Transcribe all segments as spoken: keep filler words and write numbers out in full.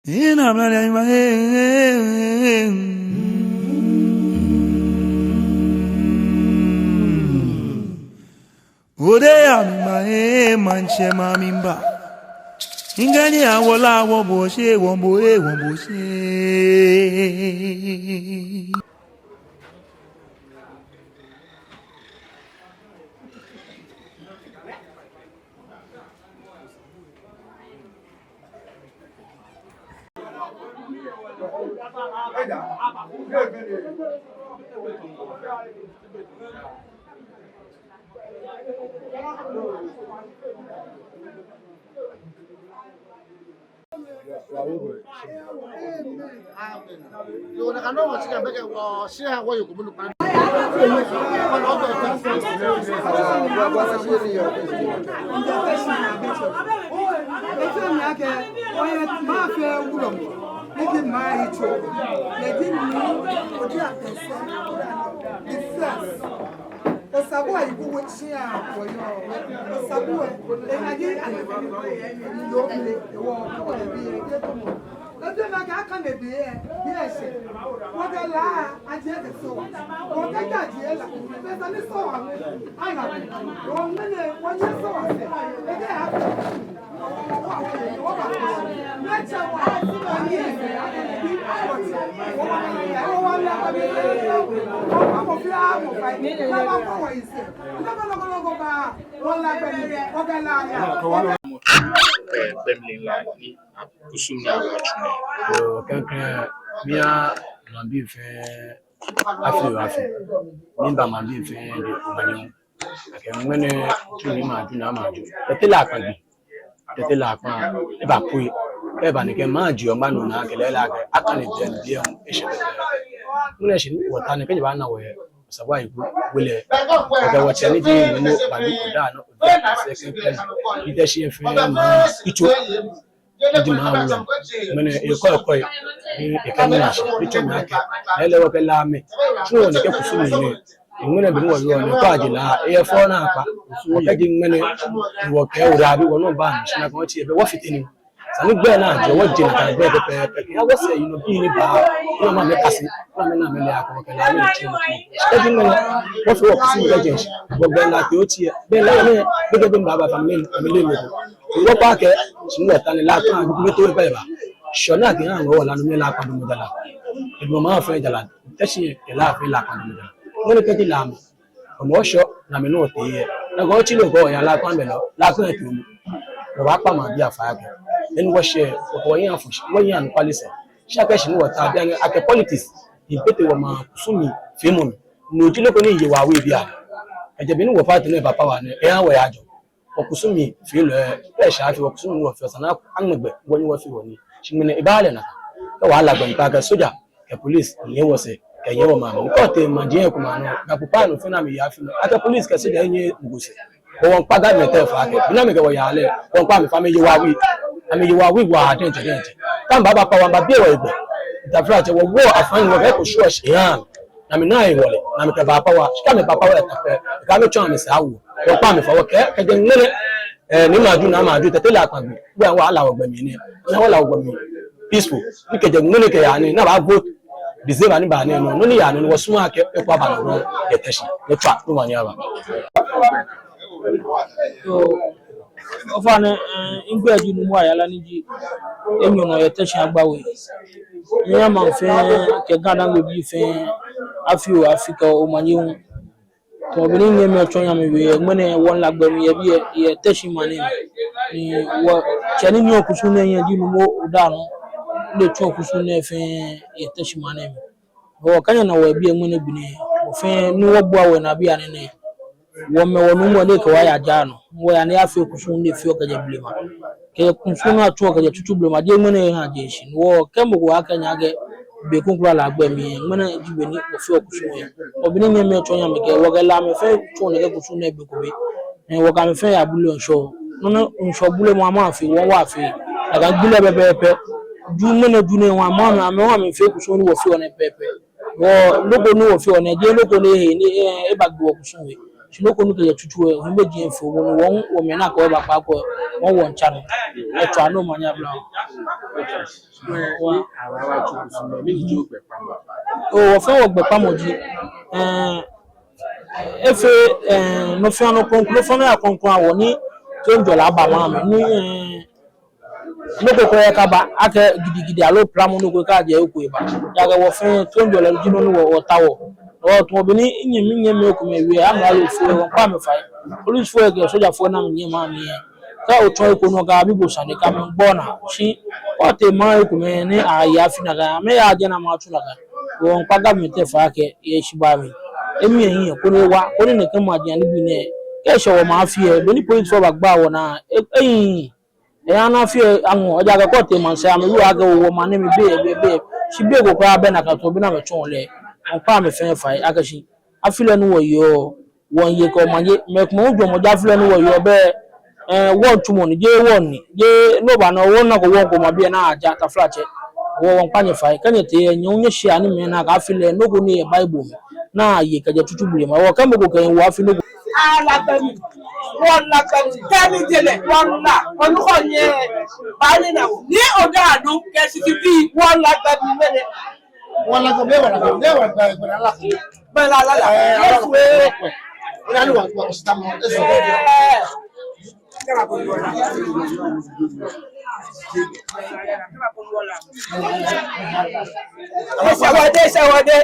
Ina mlali ma, eh, eh, eh. Ode ya mi ma, eh, manche ma mi mba. Ingani awola wo boshe, wo bo, eh, wo boshe. Osabu ayi kuku tsia kɔyɔ. Osabu ɛ, enaji alɛ, eyi yɔ mle, ewɔ, kɔkɔ lɛ bi yɛ, yɛ tɔmɔ. Lɔjɔ na ka aka ne bi yɛ, bi yɛ shɛ. Wɔkɛ la, aji yɛ kɛ Sɔwa. Wɔkɛ ja aji yɛ la, bɛ sa ni Sɔwa mu, ala. Wɔ mɛnɛ, wɔnyɛ Sɔwa sɛ. Ekɛ ya. Ɛɛ, gbɛmlin la ni kusum ni abaatsu nɛɛ. Yoo, klɛŋklɛŋ, miiha maŋbii fɛɛ afi oo afi. Miiba maŋbii fɛɛ adɛŋ omanye. Akɛ ŋmɛnɛ, tsu ni maaju, ni maaju. Tete La Kpa gbi. Tete La Kpa, ebapue. Ebaa ni kɛ maŋ jio ŋmɛnɛ nɔ ni akɛ lɛ la akɛ, akane biɛ ni biɛ hu eshɛ pɛpɛɛpɛ. Ŋmɛnɛ shi ni wɔta nɛɛ kɛjɛ baa na wɔ yɛ Osabu ayi kuku we lɛ. Akɛ wɔtsɛ ni ji Nuumo Badu Odaanɔ Odaase klɛŋklɛŋ. Ni Teshie fɛɛ maŋ yitso. Ni ji maŋ wulɔmɔ. Ŋmɛnɛ ekɔ ekɔ ni ekɛ ŋmɛnɛ shi, ni tsɔɔ mi akɛ, lɛɛlɛŋ wɔkɛ La mɛi, tsu ni kɛ kusum nɛɛ. Ŋmɛnɛ be ni wɔyɔɔ nɛɛ, kɔ aji La, eyɛ fɛo naakpa. Wɔkɛji ŋmɛnɛ, wɔkɛɛ wura bi, wɔnɔ baa ni, shi nakai wɔtsi ebɛ, wɔfite nii. Sani gbɛ naa jɛ, wɔje nakai gbɛ pɛpɛɛpɛ. Kɛ wɔsɛɛ yinɔ bii ni baa, ni amɛkase, ni amɛna amɛle akɛ wɔkɛ La mɛi tsi. Kɛji ŋmɛnɛ, wɔfee wɔkusum kɛjɛ shi, wɔgbɛ La te otsi yɛ. Be La nɛɛ, be kɛ be ni baa baa fa mɛi, amɛle mɛi. Wɔkpa kɛ, shi ni wɔta nɛɛ La Kpa gbi gbi to eba eba. Shɔ naa kɛ ha wɔ La nɔ mɛi La Kpa damɔ jara. Edamɔ maŋ fɛɛ jara. Teshie kɛ La fɛɛ La Kpa damɔ jara. Ŋmɛnɛ kɛji La mɛi. Omɔ shɔ, na mɛi nɔ tee yɛ. Nakai otsi lɛ kɔ ya La Kpa mɛi lɔ, La Kpa tee omɔ. Wɔbaakpa maŋbii afai akɛ. Eni wɔshɛ, wɔkɔ wɔyi afɔ shi, wɔyi anɔkwale sɛɛ. Shi akɛ shi ni wɔta bianɛ akɛ politics, ni bete wɔmaŋ kusum mli, feemɔ mli. No ji nɔ ko ni yɔɔ wɔ awiemɔ bianɛ. Kɛjɛ be ni wɔ party nɛɛ ba power nɛɛ, eha wɔya jɔ. Wɔkusum mli feelɔi, kɛ eshɛ afi wɔkusum mli wɔfeɔ esa ni aŋmɛ gbɛ, wɔnyiɛ wɔfee wɔnii. Shi ŋmɛnɛ ebaale nakai. Kɛ wɔla gbɛ mli pɛ akɛ soja, kɛ police, nyiɛ wɔsɛɛ, kɛ nyiɛ wɔmaŋ. Kɛ otee maji ko maŋ nɔ, Ga kpokpaa nɔ fɛɛ ni amɛyaa afi nɔ. Akɛ police kɛ soja nyiɛ mɔ ko sɛɛ. Wɔ wɔŋkpa government lɛ fai akɛ, bɔ ni amɛkɛ wɔ yaa lɛ, wɔŋkpa amɛ fai amɛye wɔ awui. Amɛye wɔ awui waa diɛŋtsɛ diɛŋtsɛ. Kɛ amɛba power amɛbabi wɔ hegbɛ. Taflatsɛ wɔwo afan ni wɔkɛ eko shwɛ shi yaa. Ni amɛna hewalɛ, ni amɛkɛba power, shi kɛ amɛba power lɛ ta pɛ, kɛ amɛtsɔ amɛsɛɛ awo, wɔkpa amɛ fai wɔkɛɛ, kɛjɛ ŋmɛnɛ, ɛɛ, ni maaju, ni maaju, Tete La Kpa gbi, wɔya wɔla wɔgbɛ mli nɛɛ, ni wɔla wɔgbɛ mli, peaceful, ni kɛjɛ ŋmɛnɛ kɛya nɛɛ, ni aba vote, December ni baa nɛɛ nɔ, nɔ ni yaa nɔ, ni wɔsumɔɔ akɛ, eko aba nɔ, yɛ Teshie, ni tswa, ni wɔnyɛ aba. Yoo, ofainɛ, eh, migbɛi ji Nuumo Ayala ni ji enyɔ nɔ yɛ Teshie Agbawe. Miiha maŋ fɛɛ kɛ Ga-Dangme bii fɛɛ afi oo afi kɛ omanye hu. Tamɔ bɔ ni nyɛmɛi tsɔ nyɛmi wie yɛ ŋmɛnɛ wɔŋ La gbɛ mli yɛ biɛ yɛ Teshie maŋ nɛɛ mli. Ni wɔtsɛ ni nyiɛ kusum nɛɛ ji Nuumo Odaanɔ. Ni etsuɔ kusum nɛɛ fɛɛ yɛ Teshie maŋ nɛɛ mli. Wɔkɛ nyɛ nɔ wɔ biɛ ŋmɛnɛ gbi nɛɛ. Wɔfɛɛ ni wɔbua wɔ naa bianɛ nɛɛ. Wɔmɛ wɔnuumo ni kɛ wɔ yaa jara nɔ. Wɔyaa ni afee kusum ni feɔ kɛjɛ blema. Kɛ kusum ni atsuɔ kɛjɛ tsutsu blema. Jeee ŋmɛnɛ eha jeee shi. Wɔkɛ mɔ ko akɛ nyɛ akɛ be kuŋ kula La gbɛ mli. Ŋmɛnɛ ji be ni wɔfeɔ kusum yɛ. Wɔ bɔ ni nyɛmɛi tsɔ nyɛmi kɛ. Wɔkɛ La mɛi fɛɛ tsuɔ nɛkɛ kusum nɛɛ be ko be. Ɛɛ, wɔkɛ amɛ fɛɛ yaa bule ŋshɔ. Nɔ ni ŋshɔ bule mɔ amɛfee, wɔ wɔfee. Akɛ gbi lɛ pɛpɛɛpɛ. Ju ŋmɛnɛ ju nɛɛ wɔ amɛ, amɛ, amɛ, amɛfee kusum ni wɔfeɔ nɛɛ pɛpɛɛpɛ. Wɔ, nɔ ko ni wɔfeɔ nɛɛ, jeee nɔ ko ni ehe, ni, ɛɛ, ebagbe wɔkusum we. Shi nɔ ko nɔ ko yɛ tsutsu lɛ, hiimeji fɔmɔ nɔ, wɔ, wɔmɛi ni akɛ wɔ ba kpa ko, wɔ, wɔmiitsa nɔ. Etswa nɔ omanye abla wɔ. Oo, wɔfɛɛ wɔgbɛkpamɔ ji, ɛɛ, efee, ɛɛ, nɔ fɛɛ nɔ krɔŋkrɔŋ, nɔ fɛɛ nɔ ya krɔŋkrɔŋ, wɔ ni toiŋjɔlɛ aba maŋ mli, ni, ɛɛ, nɔ ko kwraa akaba, akɛ gidigidi aloo plamɔ nɔ ko akajɛ eko eba. Ejaakɛ wɔfɛɛ toiŋjɔlɛ ji nɔ ni wɔ, wɔtaoɔ. Wɔtao bɔ ni minyɛmi, minyɛmimɛi komɛi wie, amralofoi, wɔmiikpa amɛ fai. Polisifoi kɛ sojafoi ni amɛyɛ maŋ mli lɛ, kɛ otsɔ eko nɔ, akɛbi bo sane, kɛ amɛgbo naa. Shi kɛ otee maŋ ekomɛi ni aye afi nakai, amɛyajɛ ni amɛtsu nakai. Wɔmiikpa government lɛ fai akɛ eyɛ shibaa mli, emia ehiɛ koni ewa, koni nɛkɛ maji anibii nɛɛ, kɛ eshɛ wɔmaŋ afi lɛ, beni polisifoi baagba wɔnaa, e, eyi Eya ni afi lɛ aŋɔ, ejaakɛ kɛ otee maŋsɛɛ amɛwieɔ akɛ oo, wɔmaŋ nɛɛ mli bei, bei, bei. Shi bei ko kwraa bɛ ni akɛ tɔ bɔ ni amɛtsɔɔ lɛ. Wɔmiikpa amɛ fɛɛ fai akɛ shi afi lɛ ni wɔyeɔ, wɔmiiye kɛ omanye. Mɛi komɛi hu jwɛŋmɔ ji afi lɛ ni wɔyeɔ bɛ, ɛɛ, wɔtsumɔ ni, jeee wɔnii, jeee nɔ ba nɔ, wɔnako wɔŋko maŋbii lɛ ni aja, taflatsɛ. Wɔ, wɔmiikpa nyɛ fai, kɛ nyɛtee lɛ, nyɛ hu nyɛshia ni mɛi ana akɛ afi lɛ, nɔ ko ni yɛ Bible mli ni aye kɛjɛ tsutsu blema. Wɔkɛ mɔ ko kɛ ewo afi nɔ ko. Ala gbɛ mli, wɔla gbɛ mli, kɛ mije lɛ, wɔla, wɔnu kɔ nyɛ, bani na wo. Ni oda anu, kɛ sisi bi, wɔla gbɛ mli mɛnɛ. Wɔla gbɛ mli, wɔla gbɛ mli, wɔla gbɛ mli, wɔla gbɛ mli. Bɛ la, la, la. Ɛɛ, Yesu, ee. Wɔla ni wa, wa, sita mɔ, Yesu. Ɛɛ. Sawade, sawade.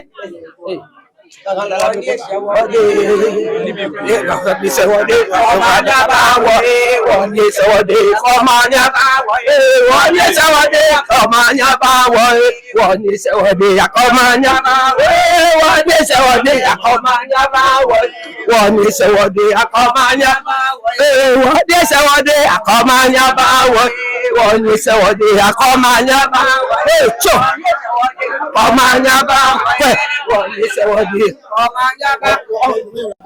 Sawade, kɛ omanye aba wɔ, ee, wɔnii sawade, kɛ omanye aba wɔ, ee, wɔnii sawade, kɛ omanye aba wɔ, ee, wɔnii sawade, kɛ omanye aba wɔ, ee, wɔnii sawade, kɛ omanye aba wɔ, ee, wɔnii sawade, kɛ omanye aba wɔ, ee, wɔnii sawade, kɛ omanye aba wɔ, ee, wɔnii sawade, kɛ omanye aba wɔ, ee, tsɔ, kɛ omanye aba wɔ, ee, wɔnii sawade.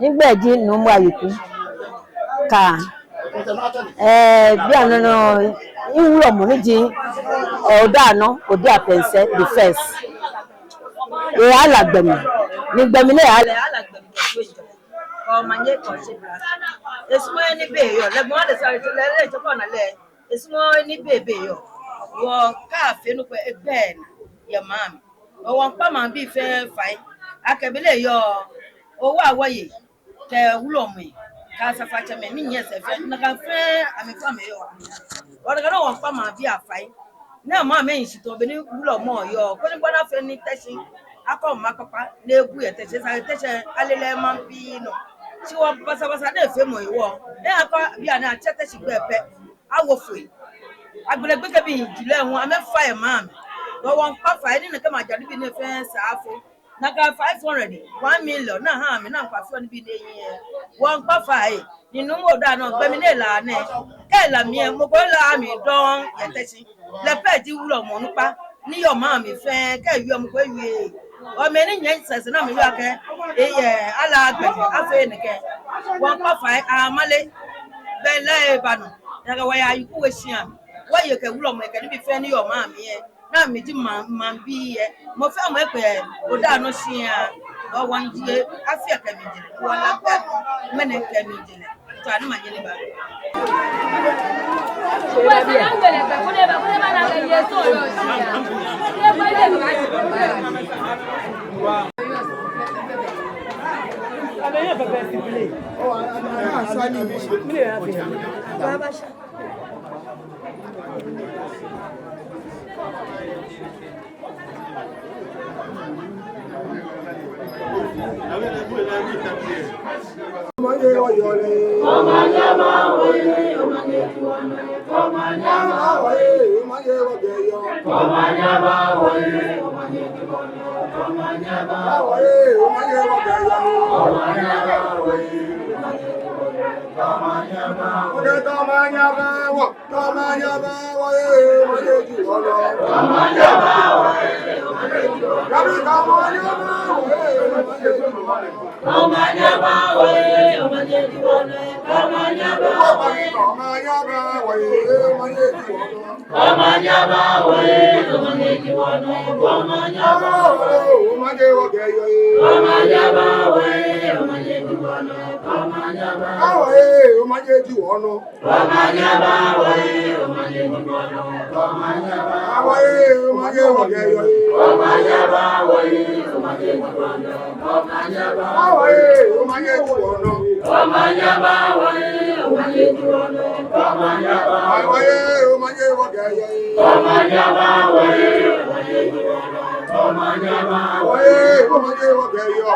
Migbɛi ji Nuumo Ayiku. Ka, ɛɛ, bianɛ nɔŋŋ, miwulɔmɔ ni ji, ɛɛ, Odaanɔ Odei Apɛnsɛ the first. Eya ala gbɛ mli, ni gbɛ mli nɛɛ eya ala, ala gbɛ mli. Kɛ omanye kɛ otsɛ bla. Esumɔɔ ni bei yɔɔ, lɛ mɔ ale sa, lɛ, lɛ, lɛ, tsɔ kɔ na lɛ. Esumɔɔ ni bei, bei yɔɔ. Wɔkafee nɔ ko egbɛnaa yɛ maŋ mli. Wɔmiikpa maŋbii fɛɛ fai akɛ be lɛ yɔɔ, owa wɔye, kɛ wulɔmɛi, kɛ asafoiatsɛmɛi, minyɛ sɛɛ fɛɛ, nakai fɛɛ amɛfɛɛ amɛyɔɔ. Wɔnakai nɔŋŋ wɔmiikpa maŋbii afai. Ni maŋ mli shi tɔɔ beni wulɔmɔ yɔɔ, koni bɔ ni afee ni Teshie akɔ maŋ kpakpa ni ebu yɛ Teshie, esa akɛ Teshie ale lɛ maŋ pii nɔ. Shi wɔbasabasa nɛɛ feemɔ hewɔ, ni akɔ bianɛ atsɛ Teshie gbɛi pɛ, awo foi. Agbɛnɛ gbekɛbii julɔi hu amɛfa yɛ maŋ mli. Wɔ, wɔmiikpa fai ni nɛkɛ maji anibii nɛɛ fɛɛ saa afo. Nakai five hundred, one million, ni aha amɛ ni amɛkpa fee nibii nɛɛ. Wɔmiikpa fai ni Nuumo Odaanɔ gbɛ mli nɛɛ la nɛɛ. Kɛ la mli lɛ, mɔ ko la mli dɔŋŋ yɛ Teshie. Lɛ pɛ ji wulɔmɔ onukpa ni yɔɔ maŋ mli fɛɛ, kɛ ewie mɔ ko ewie. Ɔɔ, mɛi ni nyɛ sɛɛsɛɛ ni amɛwie akɛ, ee, ala gbɛ mli, afee nɛkɛ. Wɔmiikpa fai, amale, be lɛ eba nɔ. Ejaakɛ wɔyɛ Ayiku We shia mli. Wɔye kɛ wulɔmɛi kɛ nibii fɛɛ ni yɔɔ maŋ mli lɛ. Ni amɛji maŋ, maŋbii lɛ. Mɔ fɛɛ mɔ ekpe Odaanɔ shia. Wɔ, wɔmiijie afi lɛ kɛ mijɛlɛ. Wɔla gbɛ mli, ŋmɛnɛ kɛ mijɛlɛ. Tswa ni omanye aba. Awo, omanye wɔkɛyɔɔ ee. Awo ee, omanye ji wɔnɔ. Awo ee, omanye wɔkɛyɔɔ ee. Awo ee, omanye ji wɔnɔ. Awo ee, omanye wɔkɛyɔɔ ee. Awo ee, omanye wɔkɛyɔɔ.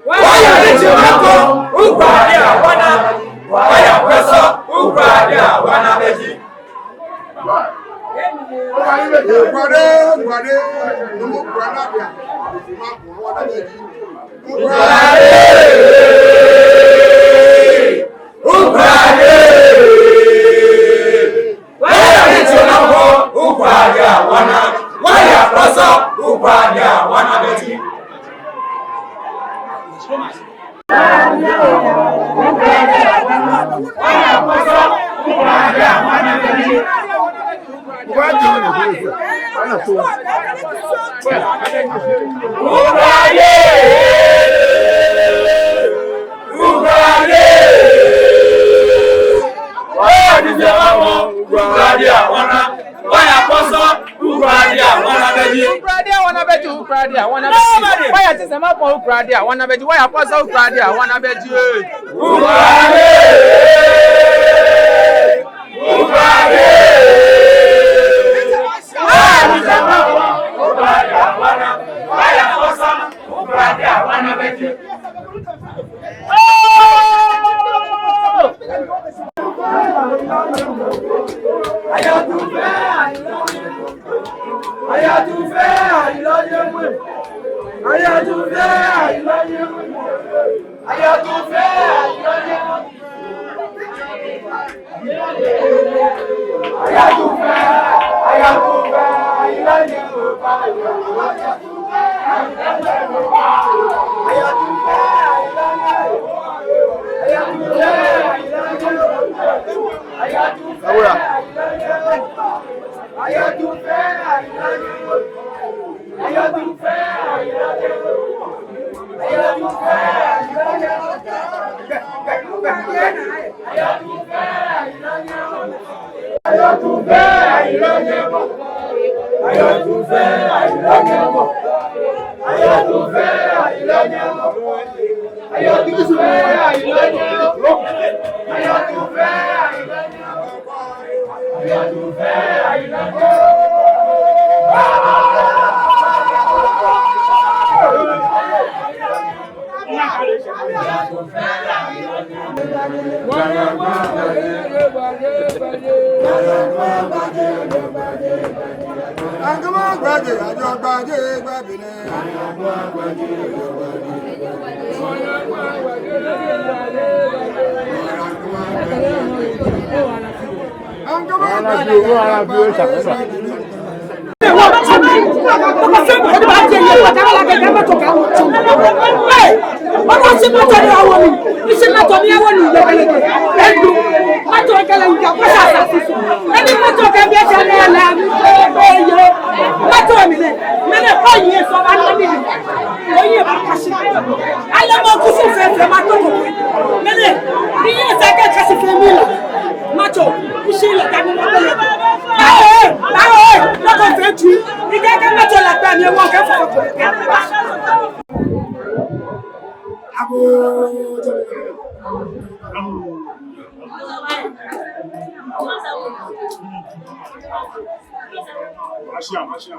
Wɔya ni ti ma ko, ukpa ni awana. Wɔya kɔsɔ, ukpa ni awana bɛji. Ukpa ni, ukpa ni, numu ukpa ni awana bɛji. Ukpa ni, ukpa ni. Wɔya ni ti ma ko, ukpa ni awana. Wɔya kɔsɔ, ukpa ni awana bɛji. Ukpa ni awana bɛji, ukpa ni awana bɛji. Wɔya ni ti ma ko, ukpa ni awana bɛji. Wɔya kɔsɔ, ukpa ni awana bɛji. Ukpa ni, ukpa ni. Wɔya ni ti ma ko, ukpa ni awana. Wɔya kɔsɔ, ukpa ni awana bɛji. Mɛnɛ, ni yɛ sɛkɛ kasi fɛɛ mli la. Matsɔ, kusi la ka ni mabɛlɛ. Bawo, bawo, lɔkɔ fɛɛ tu. Ni kɛ kɛ matsɔ la kpɛ mi wɔ kɛ fɔ. Abo. Mashia, mashia.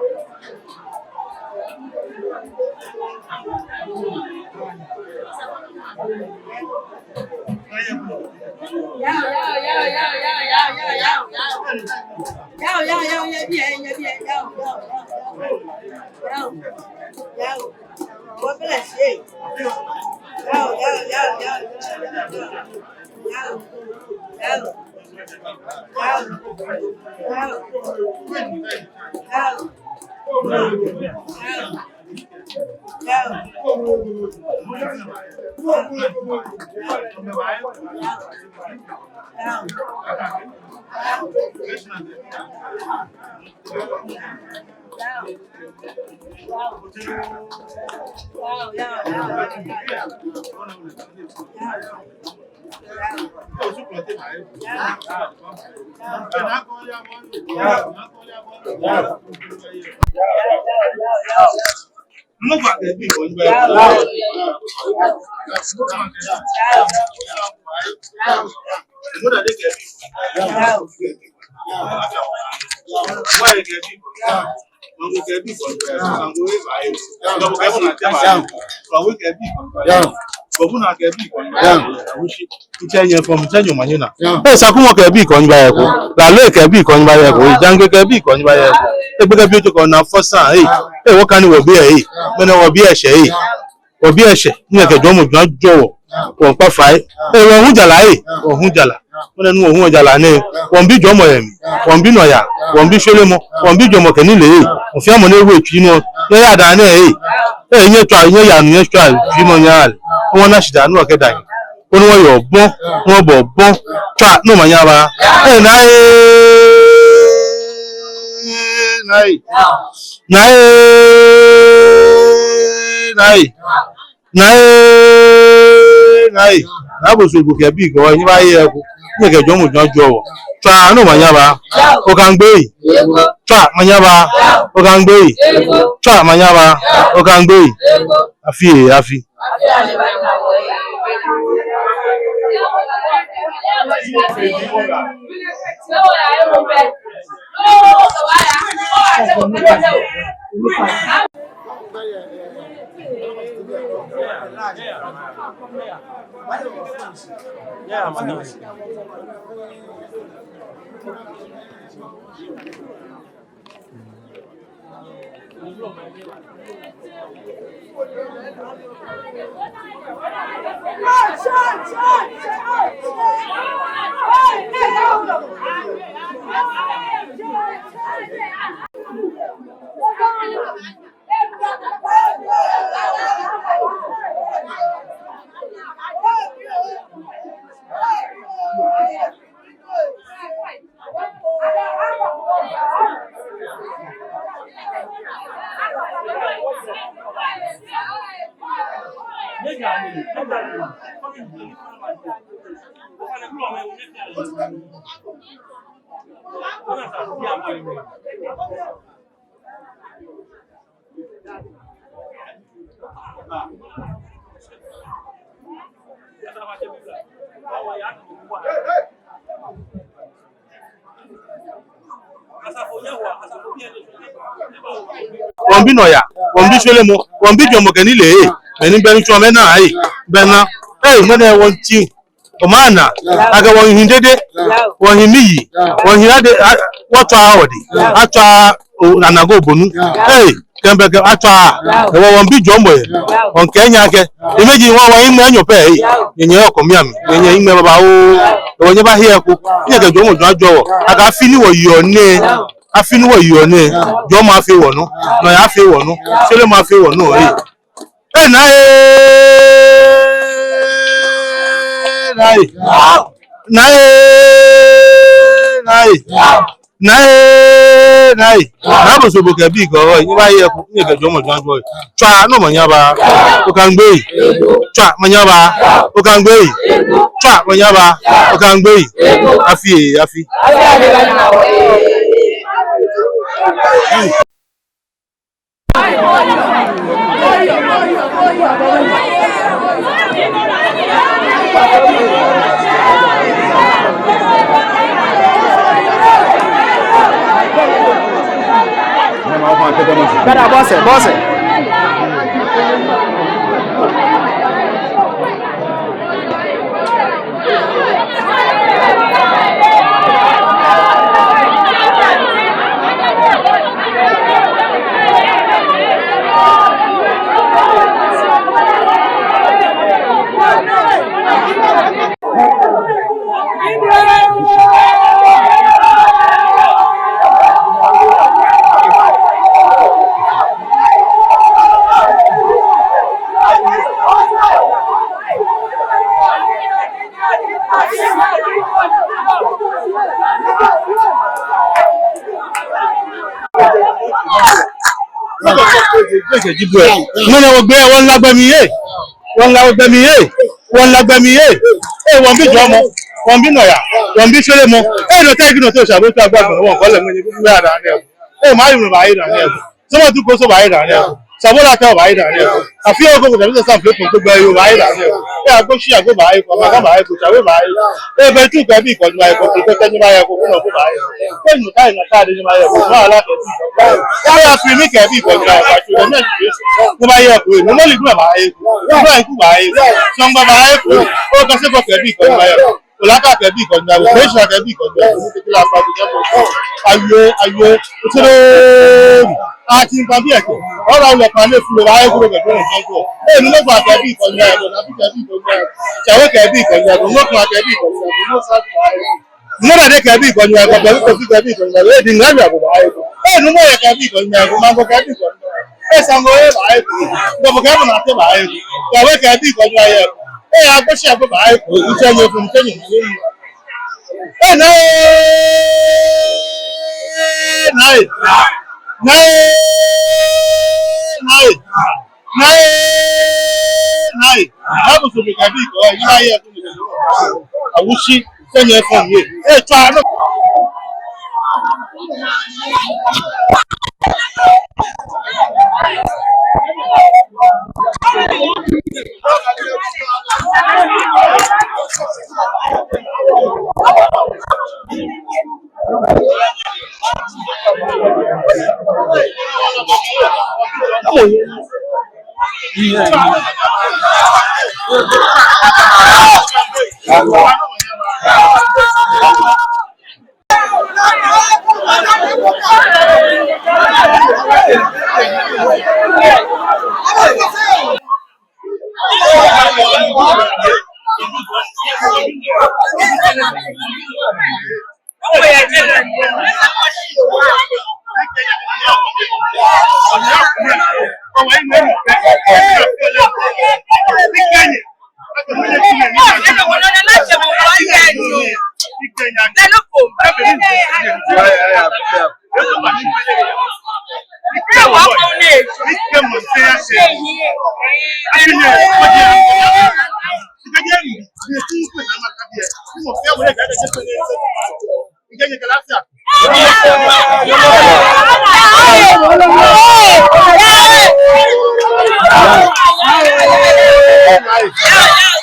Ntse nyɛ fɔŋ, ntse nyɛ omanye naa. Ee, Sakumɔ kɛ ebii kɛ onyɛɛɛ eko. Lalɔi kɛ ebii kɛ onyɛɛɛ eko. Ee, Jaŋgbɛ kɛ ebii kɛ onyɛɛɛ eko. Ee, Gbekɛbii Ojoko naa fɔ saŋŋ, ee. Ee, wɔkane wɔbii, ee. Mɛni wɔbii eshɛ, ee. Wɔbii eshɛ, nyɛkɛ jɔɔmɔ jɔɔ ajɔɔ wɔ. Wɔmiikpa fai. Ee, wɔhu jara, ee. Wɔhu jara. Mɛni nɔ wɔhu jara nɛ. Wɔmiibi jɔɔmɔ yɛ mli. Wɔmiibi nɔyaa. Wɔmiibi shweremɔ. Wɔmiibi jɔɔmɔ kɛ nilee, ee. Wɔfɛɛ mɔ ni ewo etsui nɔ. Nyɛyaa dani, ee. Ee, nyɛtswa, nyɛyaa nɔ, nyɛtswa etsui nɔ nyɛyaa. Wɔna shidaa ni wɔkɛda nyɛ. Koni wɔye obɔ, wɔbɔ obɔ. Tswa ni omanye aba. Ee, naa ee. Naa ee. Naa ee. Naa ee. Naa ee. Naa Bosobo kɛ ebii kɛ onyɛɛɛ eko. Nyɛkɛ jɔɔmɔ jɔɔ ajɔɔ wɔ. Tswa ni omanye aba. Okaŋ gbɛ ee. Tswa manye aba. Okaŋ gbɛ ee. Tswa manye aba. Okaŋ gbɛ ee. Afi ee, afi. Wɔmiibi nɔyaa, wɔmiibi shweremɔ, wɔmiibi jɔɔmɔ kɛ nilee, ee. Mɛni bɛ ni tsɔɔ mɛi naa, ee. Bɛ naa, ee, mɛni wɔmiitsi. Omaŋ naa, akɛ wɔhi dede, wɔhi miyi, wɔhi ade, a, wɔtswa wɔdɛŋ, atswa o, anago obonu. Ee, kɛmbɛ kɛ atswa, ee, wɔ, wɔmiibi jɔɔmɔ yɛ, wɔmiikɛɛ nyɛ akɛ, emeji wɔ, wɔhiŋmɛi enyɔ pɛ, ee, nyɛnyɛ yɔɔ kɔmi ami, nyɛnyɛ hiŋmɛi babaoo, ee, wɔ nyɛbahe eko, nyɛkɛ jɔɔmɔ jɔɔ ajɔɔ wɔ, akɛ afi ni wɔyeɔ nɛɛ, afi ni wɔyeɔ nɛɛ, jɔɔmɔ afee wɔnɔ, nɔyaa afee wɔnɔ, shweremɔ afee wɔnɔ, ee. Ee, naa ee, naa ee. Naa ee, naa ee. Naa ee, naa ee. Naa Bosobo kɛ ebii kɛ onyɛɛɛ eko, nyɛkɛ jɔɔmɔ jɔɔ ajɔɔ wɔ. Tswa ni omanye aba. Okaŋ gbɛ ee. Tswa manye aba. Okaŋ gbɛ ee. Tswa manye aba. Okaŋ gbɛ ee. Afi ee, afi. Brother, boss, boss. Ŋmɛnɛ wɔgbe, wɔmiila gbɛ mli ee. Wɔmiila gbɛ mli ee. Wɔmiila gbɛ mli ee. Ee, wɔmiibi jɔɔmɔ, wɔmiibi nɔyaa, wɔmiibi shweremɔ. Ee, nɔ ni tɛŋŋ nɔ ni oshabo tsu agba gbɛ, wɔmiikɔ lɛ ŋmɛnɛ, wɔmiibi nɔyaa dani. Ee, mayi nɔ baayi dani. Sɔmɔtu ko sɔ baayi dani. Sabula ta baayi dani. Afi oko ko tabi sa fi ko gbɛ yoo baayi dani. Ee, Agboshi Agbo baayi ko, Amaga baayi ko, Tsawe baayi ko. Ee, Betu kɛ ebii kɔnyɛɛɛ ko, Betu kɛ ebii kɔnyɛɛɛ ko, Kuno ko baayi ko. Kɛ nu ta yi na ta de ni baayi ko, Maala kɛ ebii kɔnyɛɛɛ ko. Ee, Afimi kɛ ebii kɔnyɛɛɛ ko, Atsu kɛ ebii kɔnyɛɛɛ ko. Ni baayi ko, ni mɔ ni du baayi ko. Ni baayi ko baayi ko. Sɔŋgbɛ baayi ko. Oo, Kaseko kɛ ebii kɔnyɛɛɛ ko. Olaka kɛ ebii kɔnyɛɛɛ ko, Keshua kɛ ebii kɔnyɛɛɛ ko, Nukutila kpa bi kɛ bo. Awie, awie, otsoro. Ati nkpa bi eko. Ora ole kpa ne fulo, aye kuro kɛ kuro kɛ kuro. Ee, Numegba kɛ ebii kɔnyɛɛɛ ko, Nabi kɛ ebii kɔnyɛɛɛ ko, Tsawe kɛ ebii kɔnyɛɛɛ ko, Nukuma kɛ ebii kɔnyɛɛɛ ko, Musa kɛ ebii kɔnyɛɛɛ ko, Bɛlu Kofi kɛ ebii kɔnyɛɛɛ ko, ee, Dinga bi abo baayi ko. Ee, Numoye kɛ ebii kɔnyɛɛɛ ko, Mango kɛ ebii kɔnyɛɛɛ ko. Ee, Sango ee baayi ko. Dɔbɔ kɛ Bonate baayi ko. Tsawe kɛ ebii kɔnyɛɛɛ ko. Ee, Agboshi Agbo baayi ko. Ntse nyɛ ko, ntse nyɛ ko. Ee, nai, nai, nai, nai, nai, nai. Abusu bi kɛ ebii ko, ee, nai yɛ ko. Awushi. Sɛnyɛ fɔŋ ye. Ee, tswa nɔ.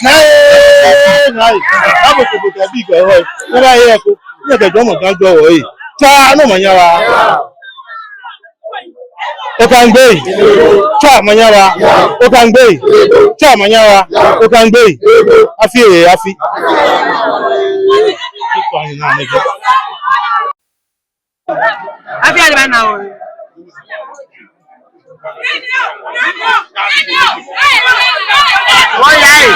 Nai, nai, abo ko bota bi ga hoi. Nai, nai, ko. Ni ka jɔɔmɔ ka jɔɔ hoi. Tswa nɔ omanye aba. Okaŋ gbee. Tswa omanye aba. Okaŋ gbee. Tswa omanye aba. Okaŋ gbee. Afi ee, afi. Afi ale ba na o. Wɔya ee.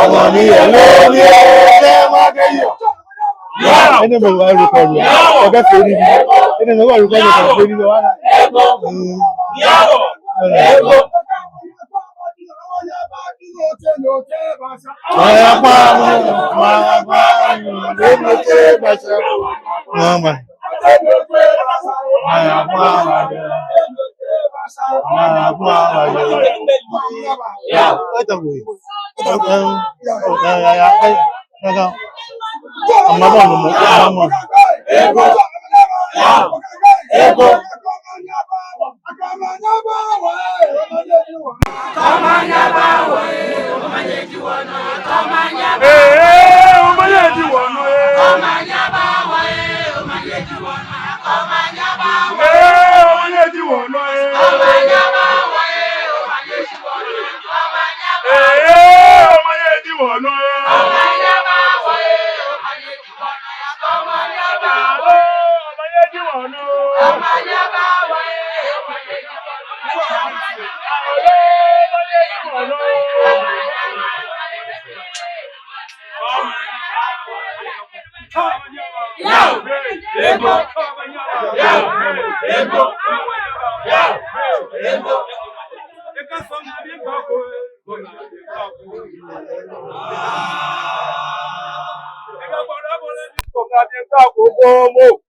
Ọmọ mi yẹ lórí ẹ̀jẹ̀ máa kẹ́yọ̀. Ẹni mọ̀ wá orúkọ mi. Ọ̀gá fèrè mi. Ẹni mọ̀ wá orúkọ mi kàn fèrè mi wá. Maya pa, maya pa, lórí ẹ̀jẹ̀ bàṣà. Mama. Ee, omanye ji wɔ nɔ, ee. Ee, omanye ji wɔ nɔ, ee. Ee, omanye ji wɔ nɔ, ee.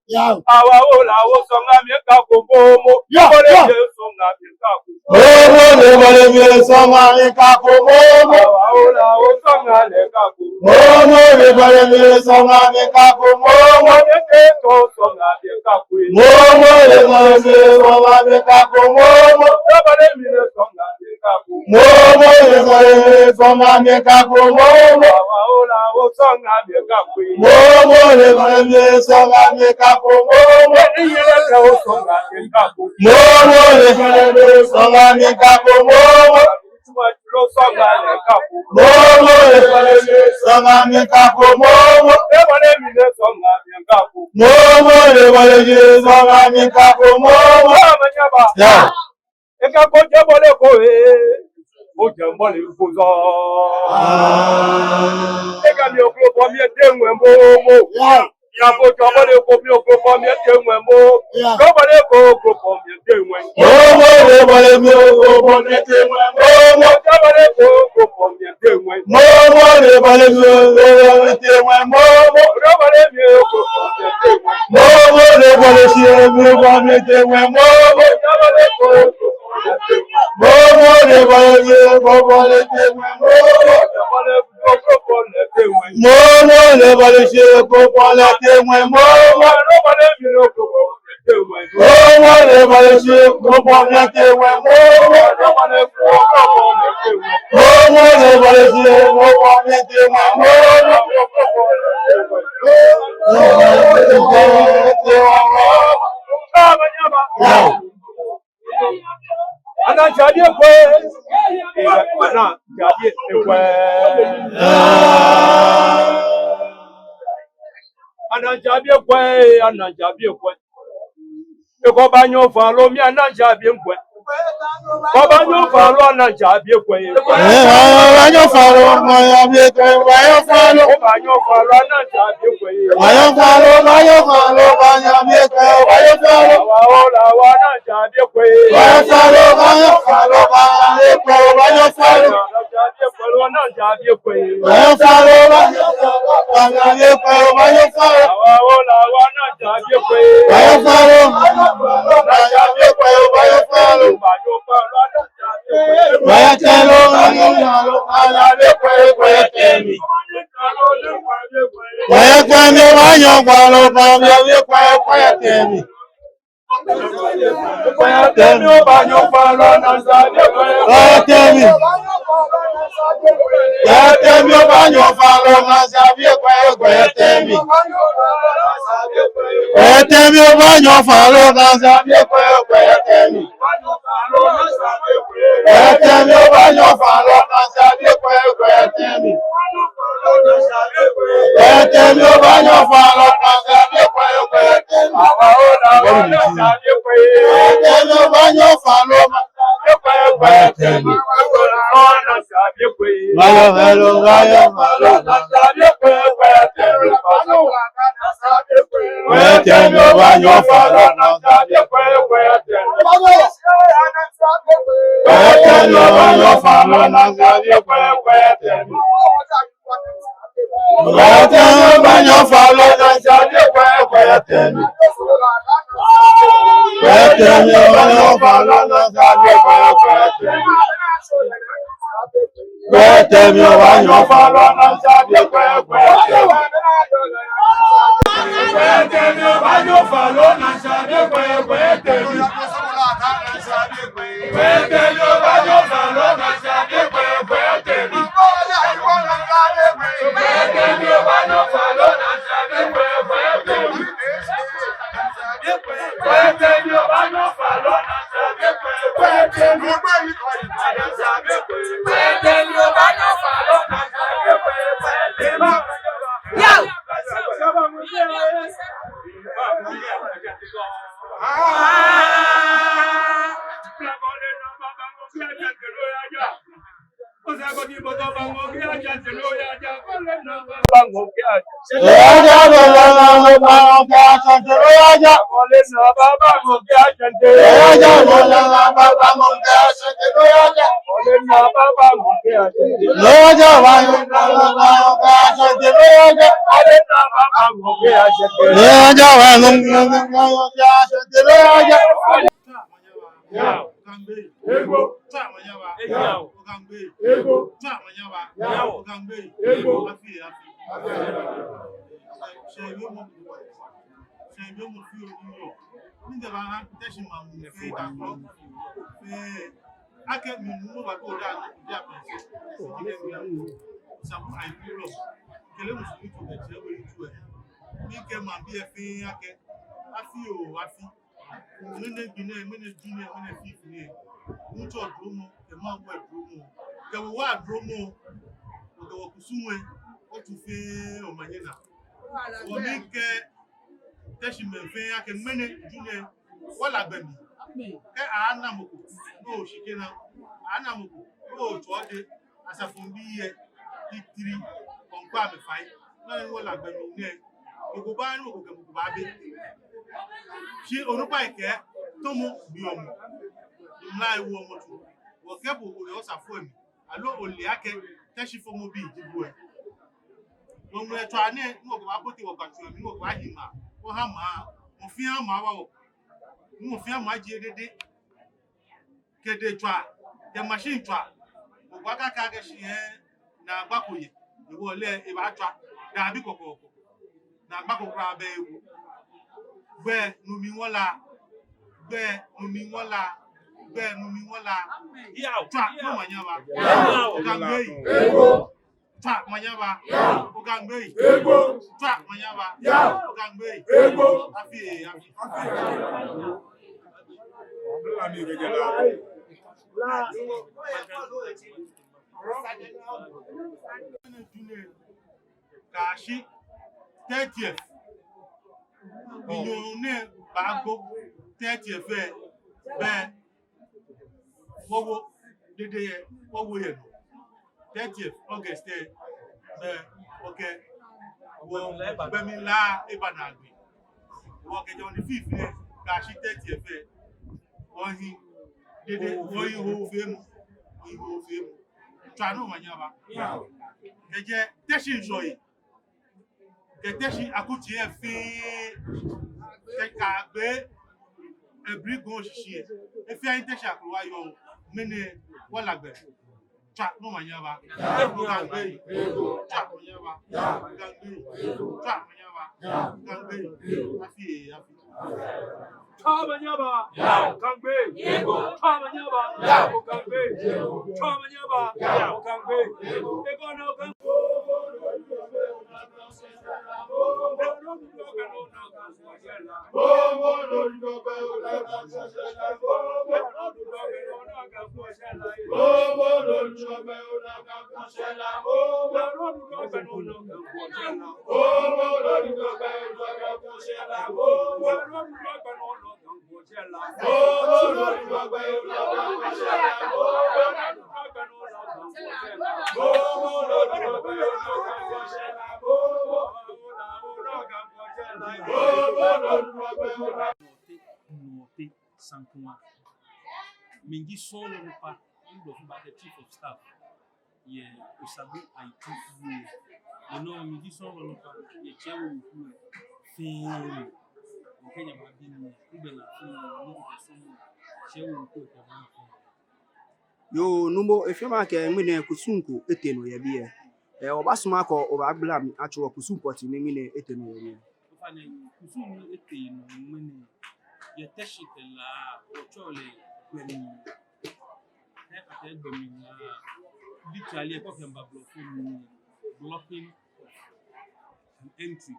Yao. Awa ola o sɔŋa mi ka ko momo. Yao, yao. Sɔŋa mi ka ko. Momo le bale mi sɔŋa mi ka ko momo. Awa ola o sɔŋa le ka ko. Momo le bale mi sɔŋa mi ka ko momo. Momo le bale mi sɔŋa mi ka ko momo. Momo le bale mi sɔŋa mi ka ko momo. Momo le bale mi sɔŋa mi ka ko momo. Momo le bale mi sɔŋa mi ka ko momo. Momo le bale mi sɔŋa mi ka ko momo. Momo le bale mi sɔŋa mi ka ko momo. Yao. Eka ko jɛ bɔle ko ee, o jɛ bɔle ko zɔ. Eka mi oklo bɔ mi ete ŋwɛ momo. Ya ko jɔ bɔle ko mi oklo bɔ mi ete ŋwɛ mo. Jɔ bɔle ko oklo bɔ mi ete ŋwɛ. Momo le bale mi oklo bɔ mi ete ŋwɛ momo. Jɔ bɔle ko oklo bɔ mi ete ŋwɛ. Momo le bale mi oklo bɔ mi ete ŋwɛ momo. Jɔ bɔle mi oklo bɔ mi ete ŋwɛ. Momo le bale shi mi bɔ mi ete ŋwɛ momo. Jɔ bɔle ko Momo le bale mi, momo le te ŋwɛ momo. Momo le bale shi, momo le te ŋwɛ momo. Momo le bale shi, momo le te ŋwɛ momo. Momo le bale shi, momo le te ŋwɛ momo. Yao. Anaŋ Jabi Ekwɛi. Anaŋ Jabi Ekwɛi. Anaŋ Jabi Ekwɛi, Anaŋ Jabi Ekwɛi. Ekɔ ba nyɔ fa lo mi Anaŋ Jabi Ekwɛi. Kɔ ba nyɔ fa lo Anaŋ Jabi Ekwɛi. Ee, ba nyɔ fa lo, ba nyɔ fa lo, ba nyɔ fa lo. Kɔ ba nyɔ fa lo Anaŋ Jabi Ekwɛi. Ba nyɔ fa lo, ba nyɔ fa lo, ba nyɔ fa lo. Awa ola wa Anaŋ Jabi Ekwɛi. Ba nyɔ fa lo, ba nyɔ fa lo, ba nyɔ fa lo. Anaŋ Jabi Ekwɛi, Anaŋ Jabi Ekwɛi. Ba nyɔ fa lo, ba nyɔ fa lo, ba nyɔ fa lo. Awa ola wa Anaŋ Jabi Ekwɛi. Ba nyɔ fa lo, ba nyɔ fa lo, ba nyɔ fa lo. Anaŋ Jabi Ekwɛi, ba nyɔ fa lo. Ba nyɔ fa lo Anaŋ Jabi Ekwɛi. Ba nyɔ fa lo, ba nyɔ fa lo, ba nyɔ fa lo. Ba nyɔ fa lo, ba nyɔ fa lo, ba nyɔ fa lo. Ba nyɔ fa mi, ba nyɔ fa lo, ba nyɔ fa lo, ba nyɔ fa mi. Ekwɛi tɛ mi, o ba nyɔ fa lo Anaŋ Jabi Ekwɛi. Ekwɛi tɛ mi. Ekwɛi tɛ mi, o ba nyɔ fa lo Anaŋ Jabi Ekwɛi. Ekwɛi tɛ mi. Ekwɛi tɛ mi, o ba nyɔ fa lo Anaŋ Jabi Ekwɛi. Ekwɛi tɛ mi. Ekwɛi tɛ mi, o ba nyɔ fa lo Anaŋ Jabi Ekwɛi. Ekwɛi tɛ mi. Ekwɛi tɛ mi, o ba nyɔ fa lo Anaŋ Jabi Ekwɛi. Akɛ minu mɔ ba ko da ni ja pɛ. Siki kɛ mi ya. Sabu ayi kulo. Kɛlɛ musu ni ko bɛ jɛ wɛ ni tu ɛ. Ni kɛ maŋbii fɛɛ akɛ. Afi oo, afi. Ŋmɛnɛ gbi nɛɛ, ŋmɛnɛ Ju nɛɛ, ŋmɛnɛ Fifth nɛɛ. Ŋtsɔ dromɔ, kɛ maŋ wɛ dromɔ. Kɛ wɔ wa dromɔ. Kɛ wɔ kusum wɛ, otu fɛɛ omanye naa. Wɔ ni kɛ Teshie mɛi fɛɛ akɛ ŋmɛnɛ Ju nɛɛ, wɔlá gbɛ mli. Kɛ ana mɔ ko, no shikena. Ana mɔ ko, no tsɔɔ de, asafoŋbii yɛ, titri, kɔŋkɔ amɛfai. Nɔ ni wɔlá gbɛ mli nɛ, mɔ ko baanyɛ mɔ ko kɛ mɔ ko baabe. Shi onukpai kɛɛ, tɔmɔ biɔ mɔ, mla ewo mɔ tsu. Wɔkɛ bo ole osafo mli. Aloo ole akɛ Teshie fɔmɔbi ji bo ɛ. Wɔŋmɛɛ tswa nɛɛ, ni wɔkɛbaabote wɔgbatsu mli, ni wɔkɛbaahi maŋ, wɔha maŋ, mɔ fɛɛ maŋ wa wɔ. Ni mɔ fɛɛ maŋ jie dede. Kɛdɛ tswa, kɛ machine tswa. Wɔkɛbaakɛɛ akɛ shi ɛ, naagba ko yɛ, ewɔ lɛ, ebaatswa, daabi kɔkɔɔkɔ. Naagba ko kwraa bɛ ewo. Gbɛ nɔ mli wɔlá. Gbɛ nɔ mli wɔlá. Gbɛ nɔ mli wɔlá. Tswa, ni omanye aba. Ogaŋ gbɛ yi. Tswa, manye aba. Ogaŋ gbɛ yi. Tswa, manye aba. Ogaŋ gbɛ yi. Afi, afi. Kɛyashi thirtieth. Minyɔŋ nɛɛ baagbo thirtieth ɛ, bɛ wɔwo dede yɛ, wɔwo yɛ nɔ. Thirtieth August ɛ, bɛ wɔkɛ, wɔgbɛmlilaa eba naagbee. Wɔkɛjɛ on the fifth ɛ, kɛyashi thirtieth ɛ, wɔhi dede, wɔhi hoofeemɔ, wɔhi hoofeemɔ. Tswa ni omanye aba. Kɛjɛ Teshie ŋshɔ yi. Kɛ Teshie akutsei fɛɛ, kɛ kɛyagbe Abirigɔŋ shishi ɛ. Efɛɛ ni Teshie akrowa yɔɔ, ŋmɛnɛ wɔlá gbɛ. Tswa ni omanye aba. Ogaŋ gbɛ yi. Tswa omanye aba. Ogaŋ gbɛ yi. Tswa omanye aba. Ogaŋ gbɛ yi. Afi, afi. Tswa omanye aba. Ogaŋ gbɛ yi. Tswa omanye aba. Ogaŋ gbɛ yi. Tswa omanye aba. Ogaŋ gbɛ yi. Norte, Norte, Sankuma. Miji sɔɔlɔ nukpa, ni blɔfo baakɛɛ chief of staff yɛ Osabu Ayitu We. Enɔ miji sɔɔlɔ nukpa yɛ tsɛ we weku lɛ fɛɛ. Okɛ nyɛ baabi nii, ŋgbɛ naa fɛɛ ni okɛ sɔɔmɔ tsɛ we weku lɛ kɛba fɛɛ. Yoo, Numo, efeɔ mi akɛ ŋmɛnɛ kusum ko etee nɔ yɛ biɛ. Ɛɛ, wɔbaasumɔ akɛ obaagbala mli atsɔɔ wɔ kusum pɔtɛɛ ni ŋmɛnɛ etee nɔ yɛ biɛ. Ofainɛ, kusum ni etee nɔ ŋmɛnɛ yɛ Teshie kɛ La, wɔtsɛɔ lɛ gbɛmi. Hɛɛ, akɛɛ gbɛmi lɛ, literally, kɛ okɛba blɔfo mli, blocking of an entry.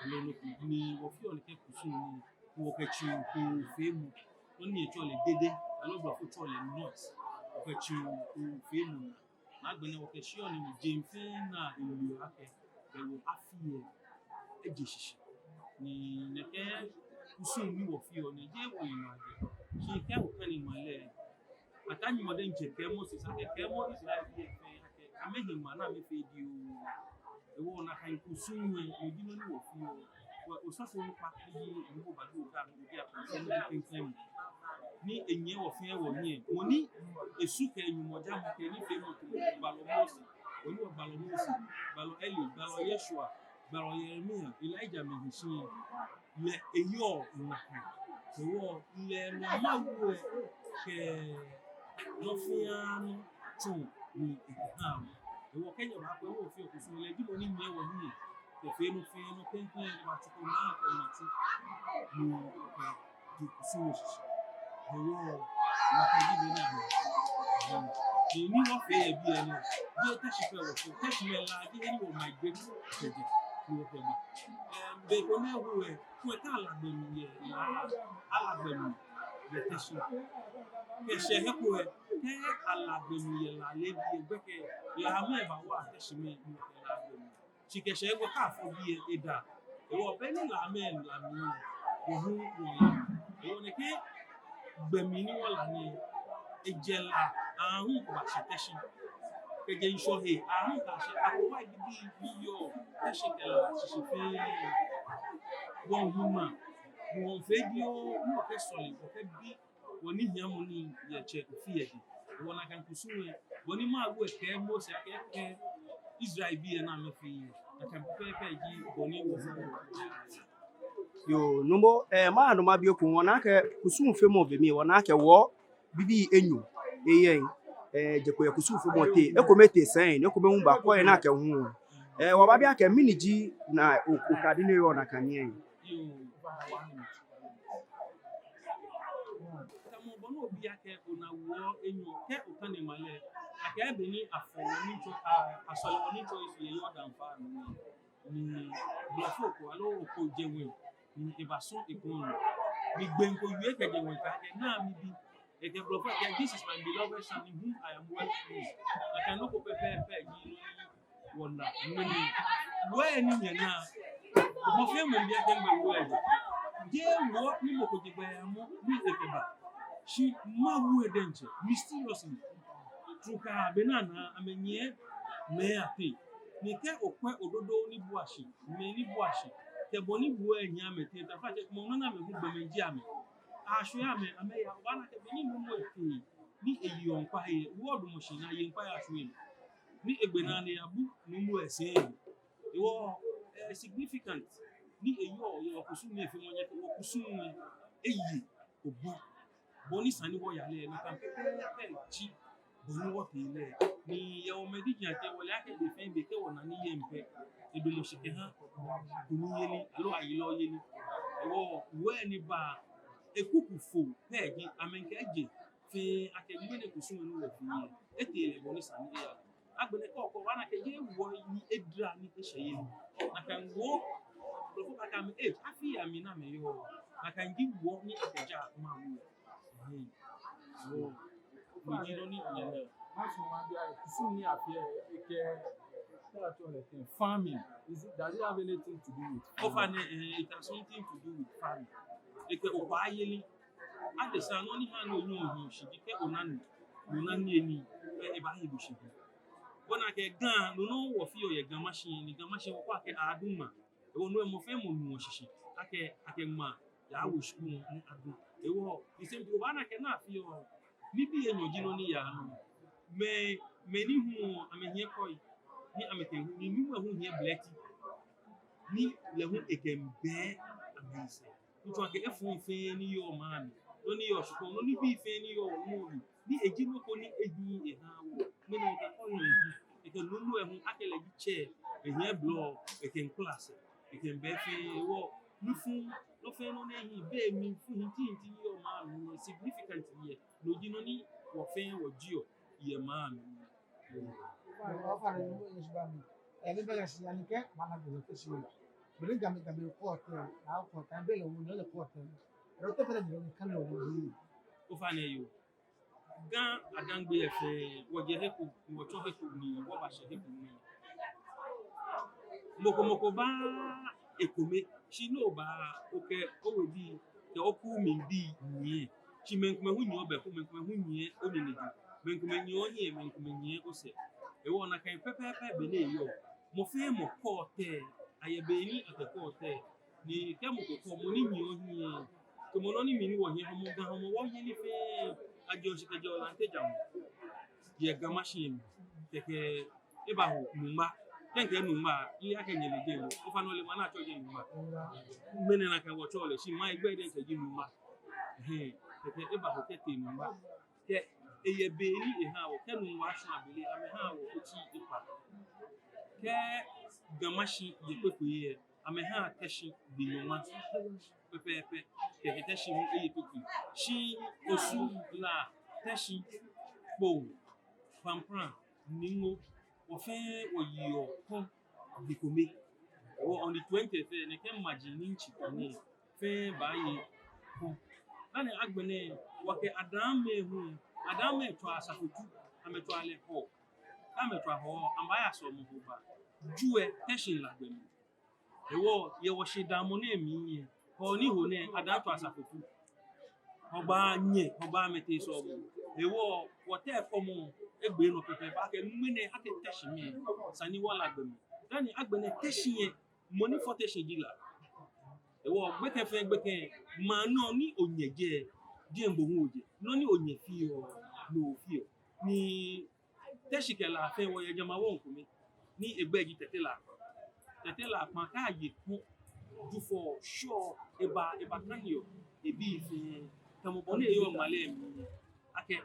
Aloo nɔ ko ni wɔfeɔ nɛkɛ kusum nɛɛ, wɔkɛtsɔɔ koofeemɔ. Nɔ ni atsɛɔ lɛ dede, aloo blɔfo tsɛɔ lɛ knot. Wɔkɛtsɔɔ koofeemɔ naa. Ni agbɛnɛ wɔkɛshiɔ nii ni jeŋ fɛɛ naa ewie akɛ, kɛ wɔ afi lɛ eje shishi. Ni nɛkɛ kusum ni wɔfeɔ nɛɛ, jeee wɔyi nɔ ajɛ. Shi kɛ okane maŋ lɛ, akane maŋ diɛŋtsɛ kɛɛmɔ Moses akɛ, kɛɛmɔ Israelbii lɛ fɛɛ akɛ, amɛhi maŋ ni amɛfee dioo. Hewɔ nakai kusum lɛ, no ji nɔ ni wɔfeɔ. Wɔ osɔfo nukpa ni ji Numo Badu Oga, ni ji akɔnfɛn ni ji klɛŋklɛŋ mɔ, ni enyiɛ wɔ fɛɛ wɔnyiɛ. Mɔ ni esu kɛ enyɔŋmɔjamɔ kɛ nifeemɔ to gbalɔ Mose. Wɔnyiɛ wɔ gbalɔ Mose, gbalɔ Eli, gbalɔ Yeshua, gbalɔ Yeremia, Elijah mɛi hi shi lɛ, eyɔɔ nakai. Hewɔ lɛ nɔ Mawu lɛ kɛ nɔ fɛɛ nɔ tsɔɔ ni ekɛhaa wɔ. Hewɔ kɛ nyɛba kwɛ, wɔfeɔ kusum lɛ, ji mɔ ni nyiɛ wɔhiɛ kɛfee nɔ fɛɛ nɔ klɛŋklɛŋ, wɔbaatsu kɔ naa kɛ nati ni wɔkɛje kusum lɛ shishi. Hewɔ nakai ji bɔ ni amɛ. Ni ni wɔfee yɛ biɛ nɛɛ, jeee Teshie fɛɛ wɔfee, Teshie mɛi La ji he ni wɔ migrate kɛjɛ ni wɔkɛba. Ɛɛ, be ko nɛɛ hu lɛ, kulɛ kɛ ala gbɛmi yɛ La, ala gbɛmi yɛ Teshie. Kɛshɛ he ko lɛ, kɛ ala gbɛmi yɛ La lɛ biɛ, gbɛkɛ Lamɛi bawa Teshie mɛi ni wɔkɛ La gbɛmi. Shi kɛshɛ he ko kɛ afɔ biɛ eda. Hewɔ be ni Lamɛi La mli lɛ, wɔ hu wɔla. Hewɔ nɛkɛ gbɛmi ni wɔla nɛɛ, ejɛ La aahu kɛbashi Teshie. Kɛjɛ ŋshɔ he aahu kɛyashi Akowa Ebibibii ni yɔɔ Teshie kɛ La shishi fɛɛ. Wɔhu maŋ, wɔfee dioo, ni wɔkɛsɔle, wɔkɛbi wɔnihiamɔ nii yɛ Tsɛ Kofi lɛ dɛŋ. Hewɔ nakai kusum lɛ, bɔ ni Mawu lɛ kɛɛ Mose akɛ ekɛɛ Israelbii lɛ ni amɛfee lɛ, nakai pɛpɛɛpɛ ji bɔ ni wɔfeɔ. Yoo, Numo, ɛɛ, maha nɔ mabi eko, wɔna akɛ kusum feemɔ be mli, wɔna akɛ wɔ bibii enyɔ, eyɛ, ɛɛ, je ko yɛ kusum feemɔ teŋ, ekomɛi tee sɛɛ, ekomɛi hu baakɔ yɛ nakai hu. Ɛɛ, wɔbaabi akɛ mɛni ji nɔ, o, okadi ni eyɔɔ nakai nii lɛ. Yoo. Tamɔ bɔ ni obi akɛ ona wɔ enyɔ, kɛ okane maŋ lɛ, akɛɛ be ni afɔ wɔ Nuŋtsɔ, a, asɔle wɔ Nuŋtsɔ Yesu yɛ Yordan faa nɔ, ni blɔfo ko aloo oko je ŋwɛi, ni ebasɔ ekɔŋ nɔ. Ni gbee ko wie kɛjɛ ŋwɛi kɛɛ akɛ, naa mibi. Ekɛɛ blɔfo akɛ, this is my beloved son in whom I am well pleased. Nakai nɔ ko pɛpɛɛpɛ ji nɔ ni wɔna ŋmɛnɛ. Wɔ ni nyɛna, mɔ fɛɛ mɔ biɛ kɛ ŋmɛ wɔ lɛ. Jeee wɔ ni mɔ ko je gbɛ ya mɔ ni ekɛba. Shi Mawu lɛ diɛŋtsɛ, mysteriously. Trukaa be ni ana amɛnyiɛ mɛi ateŋ. Ni kɛ okwɛ ododo ni bua shi, mɛi ni bua shi, kɛ bɔ ni buɛ nyiɛ amɛteŋ, taflatsɛ, mɔ nɔ ni amɛhu gbɔmɛi ji amɛ. Ashwie amɛ, amɛya, obaana akɛ be ni nuumo lɛ tee, ni eyeɔ ŋkpai lɛ, wɔ damɔ shi ni aye ŋkpai ashwie mli. Ni egbe naa ni eyabu nuumo lɛ sɛɛ. Hewɔ, ɛɛ, significant ni eyɔɔ yɛ wɔkusum lɛ feemɔ, nyɛkɛ wɔkusum lɛ eye obɔ. Bɔ ni sa ni wɔya lɛ, nakai pɛpɛɛpɛ ji bɔ ni wɔtee lɛ. Ni yɛ wɔmɛi diɛŋtsɛ ateŋ, wɔle akɛ be fɛɛ be kɛ wɔna nii yɛ mpɛ, edamɔ shi kɛha kunimyeli aloo ayilɔyeli. Hewɔ wɔ ni ba, ekuku fo pɛ ji amɛkɛɛ je fɛɛ akɛ ŋmɛnɛ kusum ni wɔfee lɛ, etee lɛ bɔ ni sa ni eya. Agbɛnɛ kɛ okɔ obaana akɛ jeee wɔ ni edara ni eshɛ yeli. Nakai wɔ, blɔfo baakɛɛ amɛ age, afii amli ni amɛyɔɔ. Nakai ji wɔ ni akɛjaa Mawu. Ɛhɛɛ. Wɔ, no ji nɔ ni nyɛle. Masu mabi akɛ kusum ni afeɔ lɛ, ekɛ Farming, is it, does it have anything to do with farming? Ofainɛ, eh, it has something to do with farming. Ekɛ okwaayeli. Adesa, nɔ ni haa ni onyɛɔ ohiɔ shi ji kɛ ona nu, ona niyenii, eh, ebaaye bo shi. Bɔ ni akɛ Ga, no nɔŋŋ wɔfeɔ yɛ Ga Mashie, ni Ga Mashie wɔkɛɔ akɛ aadumɔ. Ewo no, mɔ fɛɛ mɔ nuɔ shishi akɛ, akɛ ŋmaa yaawo shikpɔŋ ni adu. Ewo, the same thing, obaana akɛ nɔ ni afeɔ, nibii enyɔ ji nɔ ni yaa nɔ. Mɛi, mɛi ni huɔ, amɛhiɛ kɔi, ni amɛkɛhu, ni nyɔŋmɔ hu hiɛ blɛti, ni lɛ hu ekɛmiibɛɛ amɛsɛɛ. Ŋtsɔ akɛ efɔŋ fɛɛ ni yɔɔ maŋ mli, nɔ ni yɔɔ shikpɔŋ, nɔ nibii fɛɛ ni yɔɔ wɔŋɔɔ mli, ni eji nɔ ko ni ehiii ehaa wɔ. Mɛni okɛ kɔi hu, ekɛ nunu hu, akɛ lɛ ji tsɛ, ehiɛ blɔ, ekɛmiikpla sɛɛ, ekɛmiibɛɛ fɛɛ wɔ. Nifuu, nɔ fɛɛ nɔ ni ehiii, be mli fuu hintihinti ni yɔɔ maŋ mli, significant yɛ, no ji nɔ ni wɔ fɛɛ wɔjieɔ yɛ maŋ mli. Ofainɛ, Nyɔŋmɔ nyɛ shi ba mi. Ɛɛ, mibɛ lɛ shi ya ni kɛ, mana bɛ lɛ kɛ shi la. Bɛ ni Ga mɛi, Ga mɛi kɔɔtɛ, na kɔɔtɛ, bɛ lɛ wu, lɛ kɔɔtɛ. Lɛ tɛ fɛɛ lɛ ni kɛ lɛ wu. Ofainɛ yoo. Ga Adaŋbe fɛɛ, wɔjɛ he ko, wɔtsɔ he ko ni wɔbashɛ he ko ni. Mɔ ko mɔ ko baa ekome, shi no baa okɛ owebii kɛ okuu mli bii nyiɛ. Shi mɛi komɛi hu nyiɛ obɛ ko, mɛi komɛi hu nyiɛ onine ji, mɛi komɛi nyiɛ ohiɛ, mɛi komɛi nyiɛ osɛɛ. Ewo nakai pɛpɛɛpɛ be ni eyɔɔ. Mɔ fɛɛ mɔ kɔɔtɛ, ayɛ be ni akɛ kɔɔtɛ. Ni kɛ mɔ ko kɔ, mɔ ni nyiɛ ohiɛ, tamɔ nɔ ni mi ni wɔhiɛ, Hɔmɔ, Ga Hɔmɔwɔ yeli fɛɛ, ajɔ shi kɛjɛ Olante Jaŋ yɛ Ga Mashie mli, kɛkɛ ebaho Nungba. Kɛ mikɛɛ Nungba, mileee akɛ nyɛle jɛi lo. Ofainɛ, ole maŋ ni atsɛɔ jɛi Nungba? Ŋmɛnɛ nakai wɔtsɛɔ lɛ, shi maŋ lɛ gbɛi diɛŋtsɛ ji Nungba. Ɛhɛɛ, kɛkɛ ebaho kɛtee Nungba. Kɛ eyɛ be ni ehaa wɔ, kɛ Nungba shwã abele, amɛhaa wɔ oti ekpaa. Kɛ Ga Mashie ye kpekpe lɛ, amɛhaa Teshie gbi nyɔŋma pɛpɛɛpɛ, kɛkɛ Teshie hu eye kpekpe. Shi Osu, La, Teshie, Kpone, Prampram, Ningo, wɔ fɛɛ wɔyeɔ kɔŋ gbi kome. Wɔ on the twentieth lɛ, nɛkɛ maji ni etsĩ kɔŋ nɛɛ fɛɛ baaye kɔŋ. Dani agbɛnɛ wɔkɛ Adaamɛi hu, Adaamɛi tswa Asafotu, amɛtswa lɛ Hɔɔ, amɛtswa Hɔɔ, amɛbaaya sɔlemɔ Hɔgbaa. Ju lɛ, Teshie La gbɛ mli. Hewɔ yɛ wɔshidaamɔ nɛɛ mli lɛ, Hɔɔ ni ho nɛɛ, Adaa tswa Asafotu. Hɔgbaa nyɛ, Hɔgbaa amɛtee sɔlemɔ. Hewɔ wɔteŋ kɔmɔ egbe nɔ pɛpɛɛpɛ akɛ ŋmɛnɛ akɛ Teshie mli, esa ni wɔla gbɛ mli. Dani agbɛnɛ Teshie lɛ, mɔ ni fɔ Teshie ji La. Hewɔ gbɛkɛ fɛɛ gbɛkɛ, maŋ nɔ ni onyɛ jɛ, jɛi bo hu ojɛ. Nɔ ni onyɛ feɔ, no ofeɔ. Ni Teshie kɛ La fɛɛ wɔyɛ jemawɔŋ kome, ni egbɛi ji Tɛte La Kpaa. Tɛte La Kpaa kɛ eye kɔŋ, Jufɔ Shɔ eba, ebakaneɔ ebii fɛɛ, tamɔ bɔ ni eyɔɔ ŋmalɛ mli akɛ,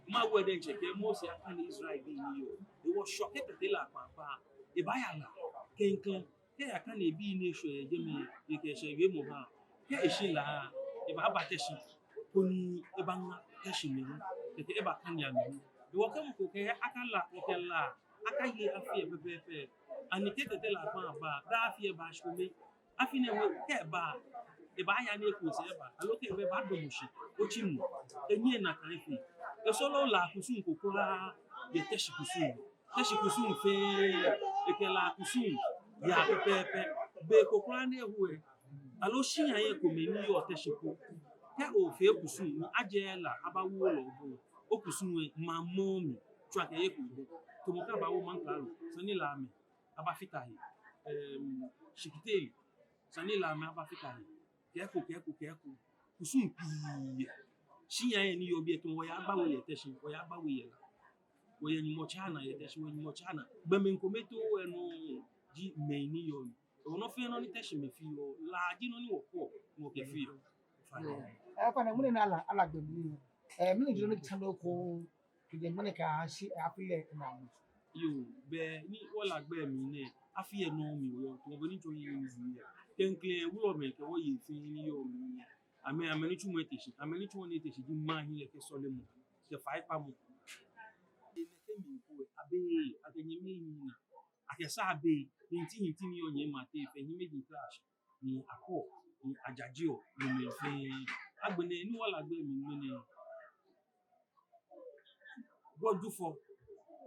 Mawu lɛ diɛŋtsɛ kɛɛ Mose akane Israelbii ni yɔɔ. Hewɔ Shɔ kɛ Tɛte La Kpaa kpaa, ebaaya La klɛŋklɛŋ. Kɛ eyakane ebii ni eshwɛ yɛ jɛmɛ, ekɛ eshɛɛ wiemɔ ha. Kɛ eshi La, ebaaba Teshie, koni ebaŋa Teshie mli hu, kɛkɛ ebakane amɛ hu. Hewɔ kɛ mɔ ko kɛɛ akɛ La, ekɛ La akaye afi lɛ pɛpɛɛpɛ. Ani kɛ Tɛte La Kpaa ba, daa afi lɛ baashi kome. Afi nɛɛ hu kɛ eba, ebaaya ni eku esɛɛ eba. Aloo kɛ eba, ebaadamɔ shi otsi nu. Enyɛŋ nakai efee. Esoro La kusum ko kwraa yɛ Teshie kusum. Teshie kusum fɛɛ, ekɛ La kusum yaa pɛpɛɛpɛ. Be ko kwraa ni ehu lɛ, aloo shiai komɛi ni yɔɔ Teshie po, kɛ ofee kusum ni ajɛɛɛ La abawo lɛ obɔ, okusum lɛ maŋ mɔ mli, tswa kɛ ye ko obɔ. Tamɔ kɛ abawo maŋ kalo, esa ni Lamɛi abafata he. Em, Shikitele, esa ni Lamɛi abafata he. Kɛ eko, kɛ eko, kɛ eko. Kusum pii yɛ. Shiai ni yɔɔ biɛ tamɔ wɔyagba we yɛ Teshie, wɔyagba we yɛ La. Wɔyɛ Nyɔŋmɔ tsɛ naa yɛ Teshie, wɔyɛ Nyɔŋmɔ tsɛ naa. Gbɔmɛi komɛi too, enɔ ji mɛi ni yɔɔ mli. Hewɔ nɔ fɛɛ nɔ ni Teshiemɛi feɔ, La ji nɔ ni wɔkɔ, wɔkɛfeɔ. Ofainɛ. Ɛɛ, ofainɛ, ŋmɛnɛ ni ala, ala gbɛ mli. Ɛɛ, mɛni ji nɔ ni tsɔɔ nɔ ko, kɛjɛ ŋmɛnɛ kɛyashi afi lɛ naa mli? Yoo, be ni wɔla gbɛ mli nɛɛ, afi lɛ nɔŋŋ mli wɔyɔɔ, tamɔ bɔ ni mitsɔɔ nyɛ nii lɛ. Klɛŋklɛŋ wulɔmɛi kɛ wɔyei fɛɛ ni yɔɔ mli lɛ, amɛ, amɛnitsumɔ lɛ te shi, amɛnitsumɔ ni te shi ji maŋ hiɛ kɛ sɔlemɔ, kɛ faikpamɔ. Enɛ kɛ mli ko lɛ, abɛ, akɛ nyɛmimɛi ni na, akɛ sa abɛ, hintihinti ni yɔɔ nyɛmaŋ teŋ fɛɛ, hiɛmɛiji kla shi, ni akɔ, ni ajajeɔ, ni mɛi fɛɛ. Agbɛnɛ ni wɔla gbɛ mli ŋmɛnɛ, wɔ Jufɔ,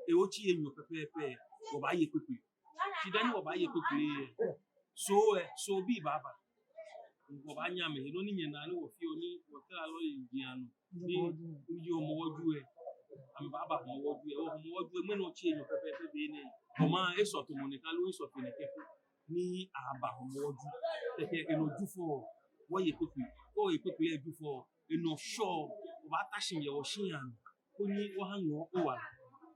e otsi enyɔ pɛpɛɛpɛ, wɔbaaye kpekpe. Shi dani wɔbaaye kpekple lɛ, Soo lɛ, Soobii baaba. Wɔbaanyɛ amɛhe, nɔ ni nyɛnaa ni wɔfeɔ ni wɔtara lɔle ji anɔ. Ni, ni ji Hɔmɔwɔ Ju lɛ. Amɛbaaba Hɔmɔwɔ Ju lɛ. Hɔmɔwɔ Ju lɛ, mɛni otsi enyɔ pɛpɛɛpɛ be nɛɛ. Hɔmɔ esɔ tamɔ nɛkɛ loo esɔ fe nɛkɛ ko. Ni aba Hɔmɔwɔ Ju. Kɛkɛ enɔ Jufɔ, wɔye kpekple. Wɔye kpekple lɛ Jufɔ, enɔ Shɔ, wɔbaata shi yɛ wɔshia nɔ. Koni wɔha ŋɔɔ owala.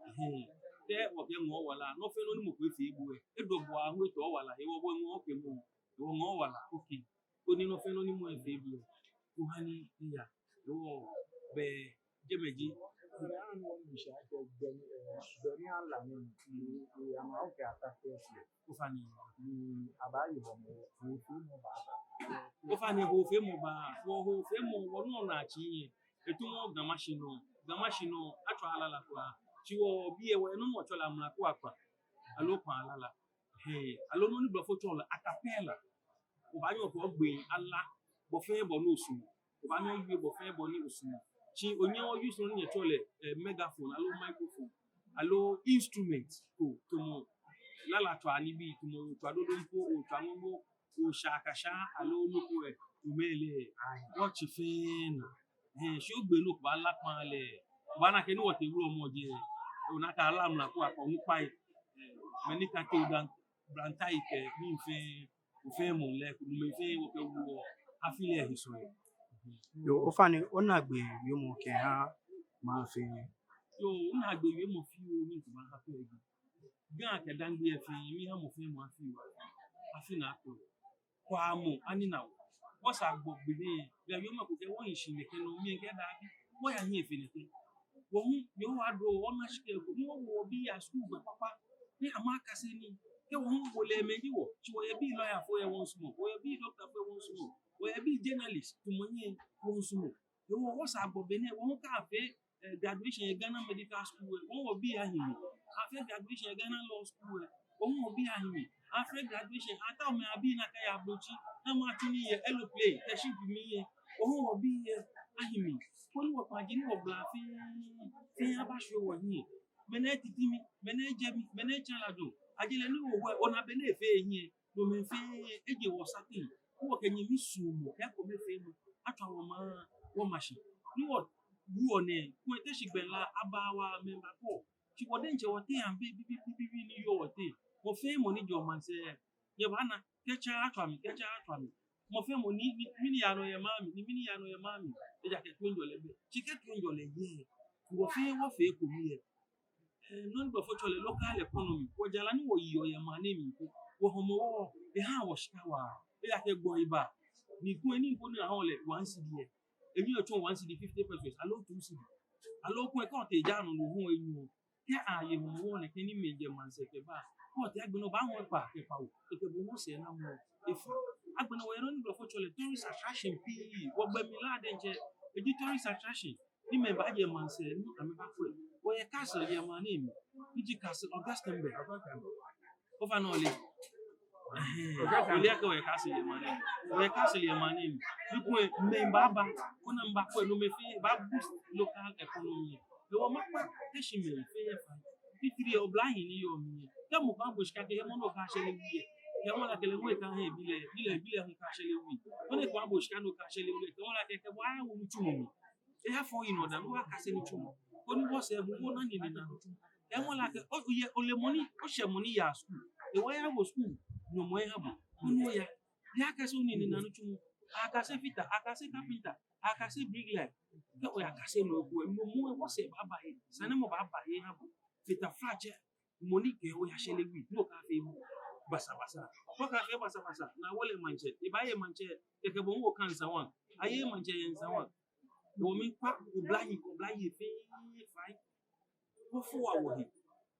Ɛhɛɛ. Kɛ wɔkɛɛ ŋɔɔ owala, nɔ fɛɛ nɔ ni mɔ ko efee bo lɛ, edɔ bo aahu etɔ owala, hewɔ bo ŋɔɔ kɛ mɔ, hewɔ ŋɔɔ owala, okay. Koni nɔ fɛɛ nɔ ni mɔ efee bo lɛ, oha ni eya. Hewɔ bɛ jɛmɛ ji. Ofainɛ. Ni abaaye Hɔmɔwɔ, hoofeemɔ baaba. Ofainɛ hoofeemɔ baa, wɔ hoofeemɔ, wɔnɔ naa tsi yɛ. Etamɔ Ga Mashi nɔ, Ga Mashi nɔ, atswa alala kwraa. Shi wɔ biɛ wɔ enɔ nɔ tsɔ la mla ko akpa. Aloo kpa alala. Hɛɛ, aloo nɔ ni blɔfo tsɛɔ lɛ a cappella. Obaanyɛ okɛ ogbe ala, bɔ fɛɛ bɔ ni osumɔɔ. Obaanyɛ owie bɔ fɛɛ bɔ ni osumɔɔ. Shi onyɛŋ o-use nɔ ni nyɛtsɛɔ lɛ, eh, megaphone, aloo microphone, aloo instrument ko, tamɔ lala tswaa nibii, tamɔ otswa dodompo, otswa ŋoŋo, osha akasha, aloo nɔ ko lɛ, tamɔ lɛ, wɔtsi fɛɛ naa. Hɛɛ, shi ogbe nɔ ko baala kpaa lɛ, obaana akɛ ni wɔtee wulɔmɔ jɛ, ona akɛ ala mla ko akɔ ŋkpai. Mɛni ka te odan, blantai kɛ, mɛi fɛɛ, ofɛɛ mɔ lɛ, kɛ mɛi fɛɛ wɔkɛ wɔ afi lɛ he sɔŋŋ. Yoo, ofainɛ, onaagbee wiemɔ kɛha maŋ fɛɛ. Yoo, onaagbee wiemɔ fioo ni mikɛbaaha kpɛ ji, Ga kɛ Dangme fɛɛ, miiha mɔ fɛɛ mɔ afi wɔ, afi naa kpɔ. Kwɛmɔ, ani na wɔ. Wɔsɛɛ gbɔ gbɛ nɛɛ, Ga wiemɔ ko kɛ wɔhi shi nɛkɛ nɔ, mikɛɛ daabi. Wɔya hiɛ fe nɛkɛ. Wɔ hu, Yehowa adɔ wɔ, wɔna shika ko, ni wɔwo wɔbii aya skul gbɛ kpakpa. Ni amɛkase nii. Kɛ wɔ hu, wɔle mɛi ji wɔ. Shi wɔyɛ bii lawyer fo yɛ wɔnsumɔ. Wɔyɛ bii doctor fo yɛ wɔnsumɔ. Wɔyɛ bii journalist, tamɔ nyɛ wɔnsumɔ. Hewɔ wɔsɛɛ gbɔ gbɛ nɛɛ, wɔ hu kɛ afee, eh, graduation yɛ Ghana Medical School lɛ, wɔ wɔbii ahi mli. Afee graduation yɛ Ghana Law School lɛ, wɔ wɔbii ahi mli. Afee graduation, atao amɛbii ni akɛya ablotsiri, ni amɛtsu nii yɛ aeroplane kɛ ship mli lɛ, wɔ wɔbii lɛ ahi mli. Koni wɔkpaa ji ni wɔbla fɛɛ, fɛɛ aba shwie wɔhiɛ. Mɛni titi mi, mɛni jɛ mi, mɛni tsɛ la do. Ajele ni wɔ wɔ, ona bɔ ni efee hiɛ. Nomɛi fɛɛ, eji wɔsatɛŋ. Wɔkɛ nyɛmi suɔmɔ, kɛ ekomefeemɔ, atswa wɔmaŋ, wɔma shi. Ni wɔ, wɔ nɛɛ, kɛ wɔte shi gbɛ la, abaa wɔ mɛi ba ko. Shi wɔ diɛŋtsɛ wɔteŋ ambe bibii bibii ni yɔɔ wɔteŋ. Mɔ fɛɛ mɔ ni jɛ maŋsɛɛ, nyɛbaana, kɛ tsɛ atswa mi, kɛ tsɛ atswa mi. Mɔ fɛɛ mɔ ni, ni, mɛni yaa nɔ yɛ maŋ mli, ni mɛni yaa nɔ yɛ maŋ mli. Ejaakɛ toiŋjɔlɛ bɛ. Shi kɛ toiŋjɔlɛ yɛ, wɔ fɛɛ wɔfee ekome lɛ. Eh, nɔ ni blɔfo tsɛɔ lɛ local economy. Wɔjara ni wɔyeɔ yɛ maŋ nɛɛ mli ko. Wɔ Hɔmɔwɔ, ehaa wɔ shika waa. Ejaakɛ gbɔi ba. Ni kɛ ni ko ni ahɔɔ lɛ one cedi lɛ, enyɔ etsɔ one cedi, fifty pesewas, aloo two cedi. Aloo kɛ otee jara nɔ, no hu enyɔ. Kɛ aye Hɔmɔwɔ nɛkɛ ni mɛi jɛ maŋsɛɛ kɛba. Kɛ otee agbɛnɛ obaahɔɔ ekpaa kɛ kpawo. Ekɛ bo hu sɛɛnamɔ efa. Agbɛnɛ wɔyɛ nɔ ni blɔfo tsɛɔ lɛ tourist attraction pii. Wɔgbɛ mli La diɛŋtsɛ, eji tourist attraction. Ni mɛi baajɛ maŋsɛɛ ni amɛbakwɛ. Wɔyɛ castle yɛ maŋ nɛɛ mli. Ni ji Castle Augustenborg. Ofainɛ ole? Ɛhɛɛ. Ole akɛ wɔyɛ castle yɛ maŋ nɛɛ mli. Wɔyɛ castle yɛ maŋ nɛɛ mli. Ni kɛ mɛi baaba, koni amɛbakwɛ, nomɛi fɛɛ baa-boost local economy. Hewɔ makpa Teshie mɛi fɛɛ fai. Titri oblahii ni yɔɔ mli. Kɛ mɔ ko baabo shika kɛkɛ mɔ ni okashɛ lɛ wui lɛ, kɛɛmɔ lɛ akɛ lɛ hu eka eha ebi lɛ, ebi lɛ, ebi lɛ hu kashɛ lɛ wui. Mɔ ni ko baabo shika ni okashɛ lɛ wui lɛ, kɛɛmɔ lɛ akɛ kɛ bo aya wo nitsumɔ mli. Eyafɔ yi nɔ dani okase nitsumɔ. Koni wɔsɛɛ bo wɔna nine nɔ nitsumɔ. Kɛɛmɔ lɛ akɛ, o, oyɛ, ole mɔ ni, oshɛ mɔ ni yaa skul. Hewɔ yawo skul nyɔmɔ eha bo. Koni oya. Ni akase onine nɔ nitsumɔ. Akase fitter, akase carpenter, akase bricklayer. Kɛ oyakase nɔ ko, no mli wɔsɛɛ baaba he. Sane mɔ baaba he eha bo. Fitter flatsɛ. Mɔ ni kɛ oyashɛ lɛ wui, ni okafee basabasa. Okafee basabasa, ni awo lɛ maŋtsɛ, ebaaye maŋtsɛ, kɛkɛ bo hu oka Nsawan. Aye maŋtsɛ yɛ Nsawan. Wɔmiikpa oblahii, oblahii fɛɛ fai. Wɔfoa wɔhe.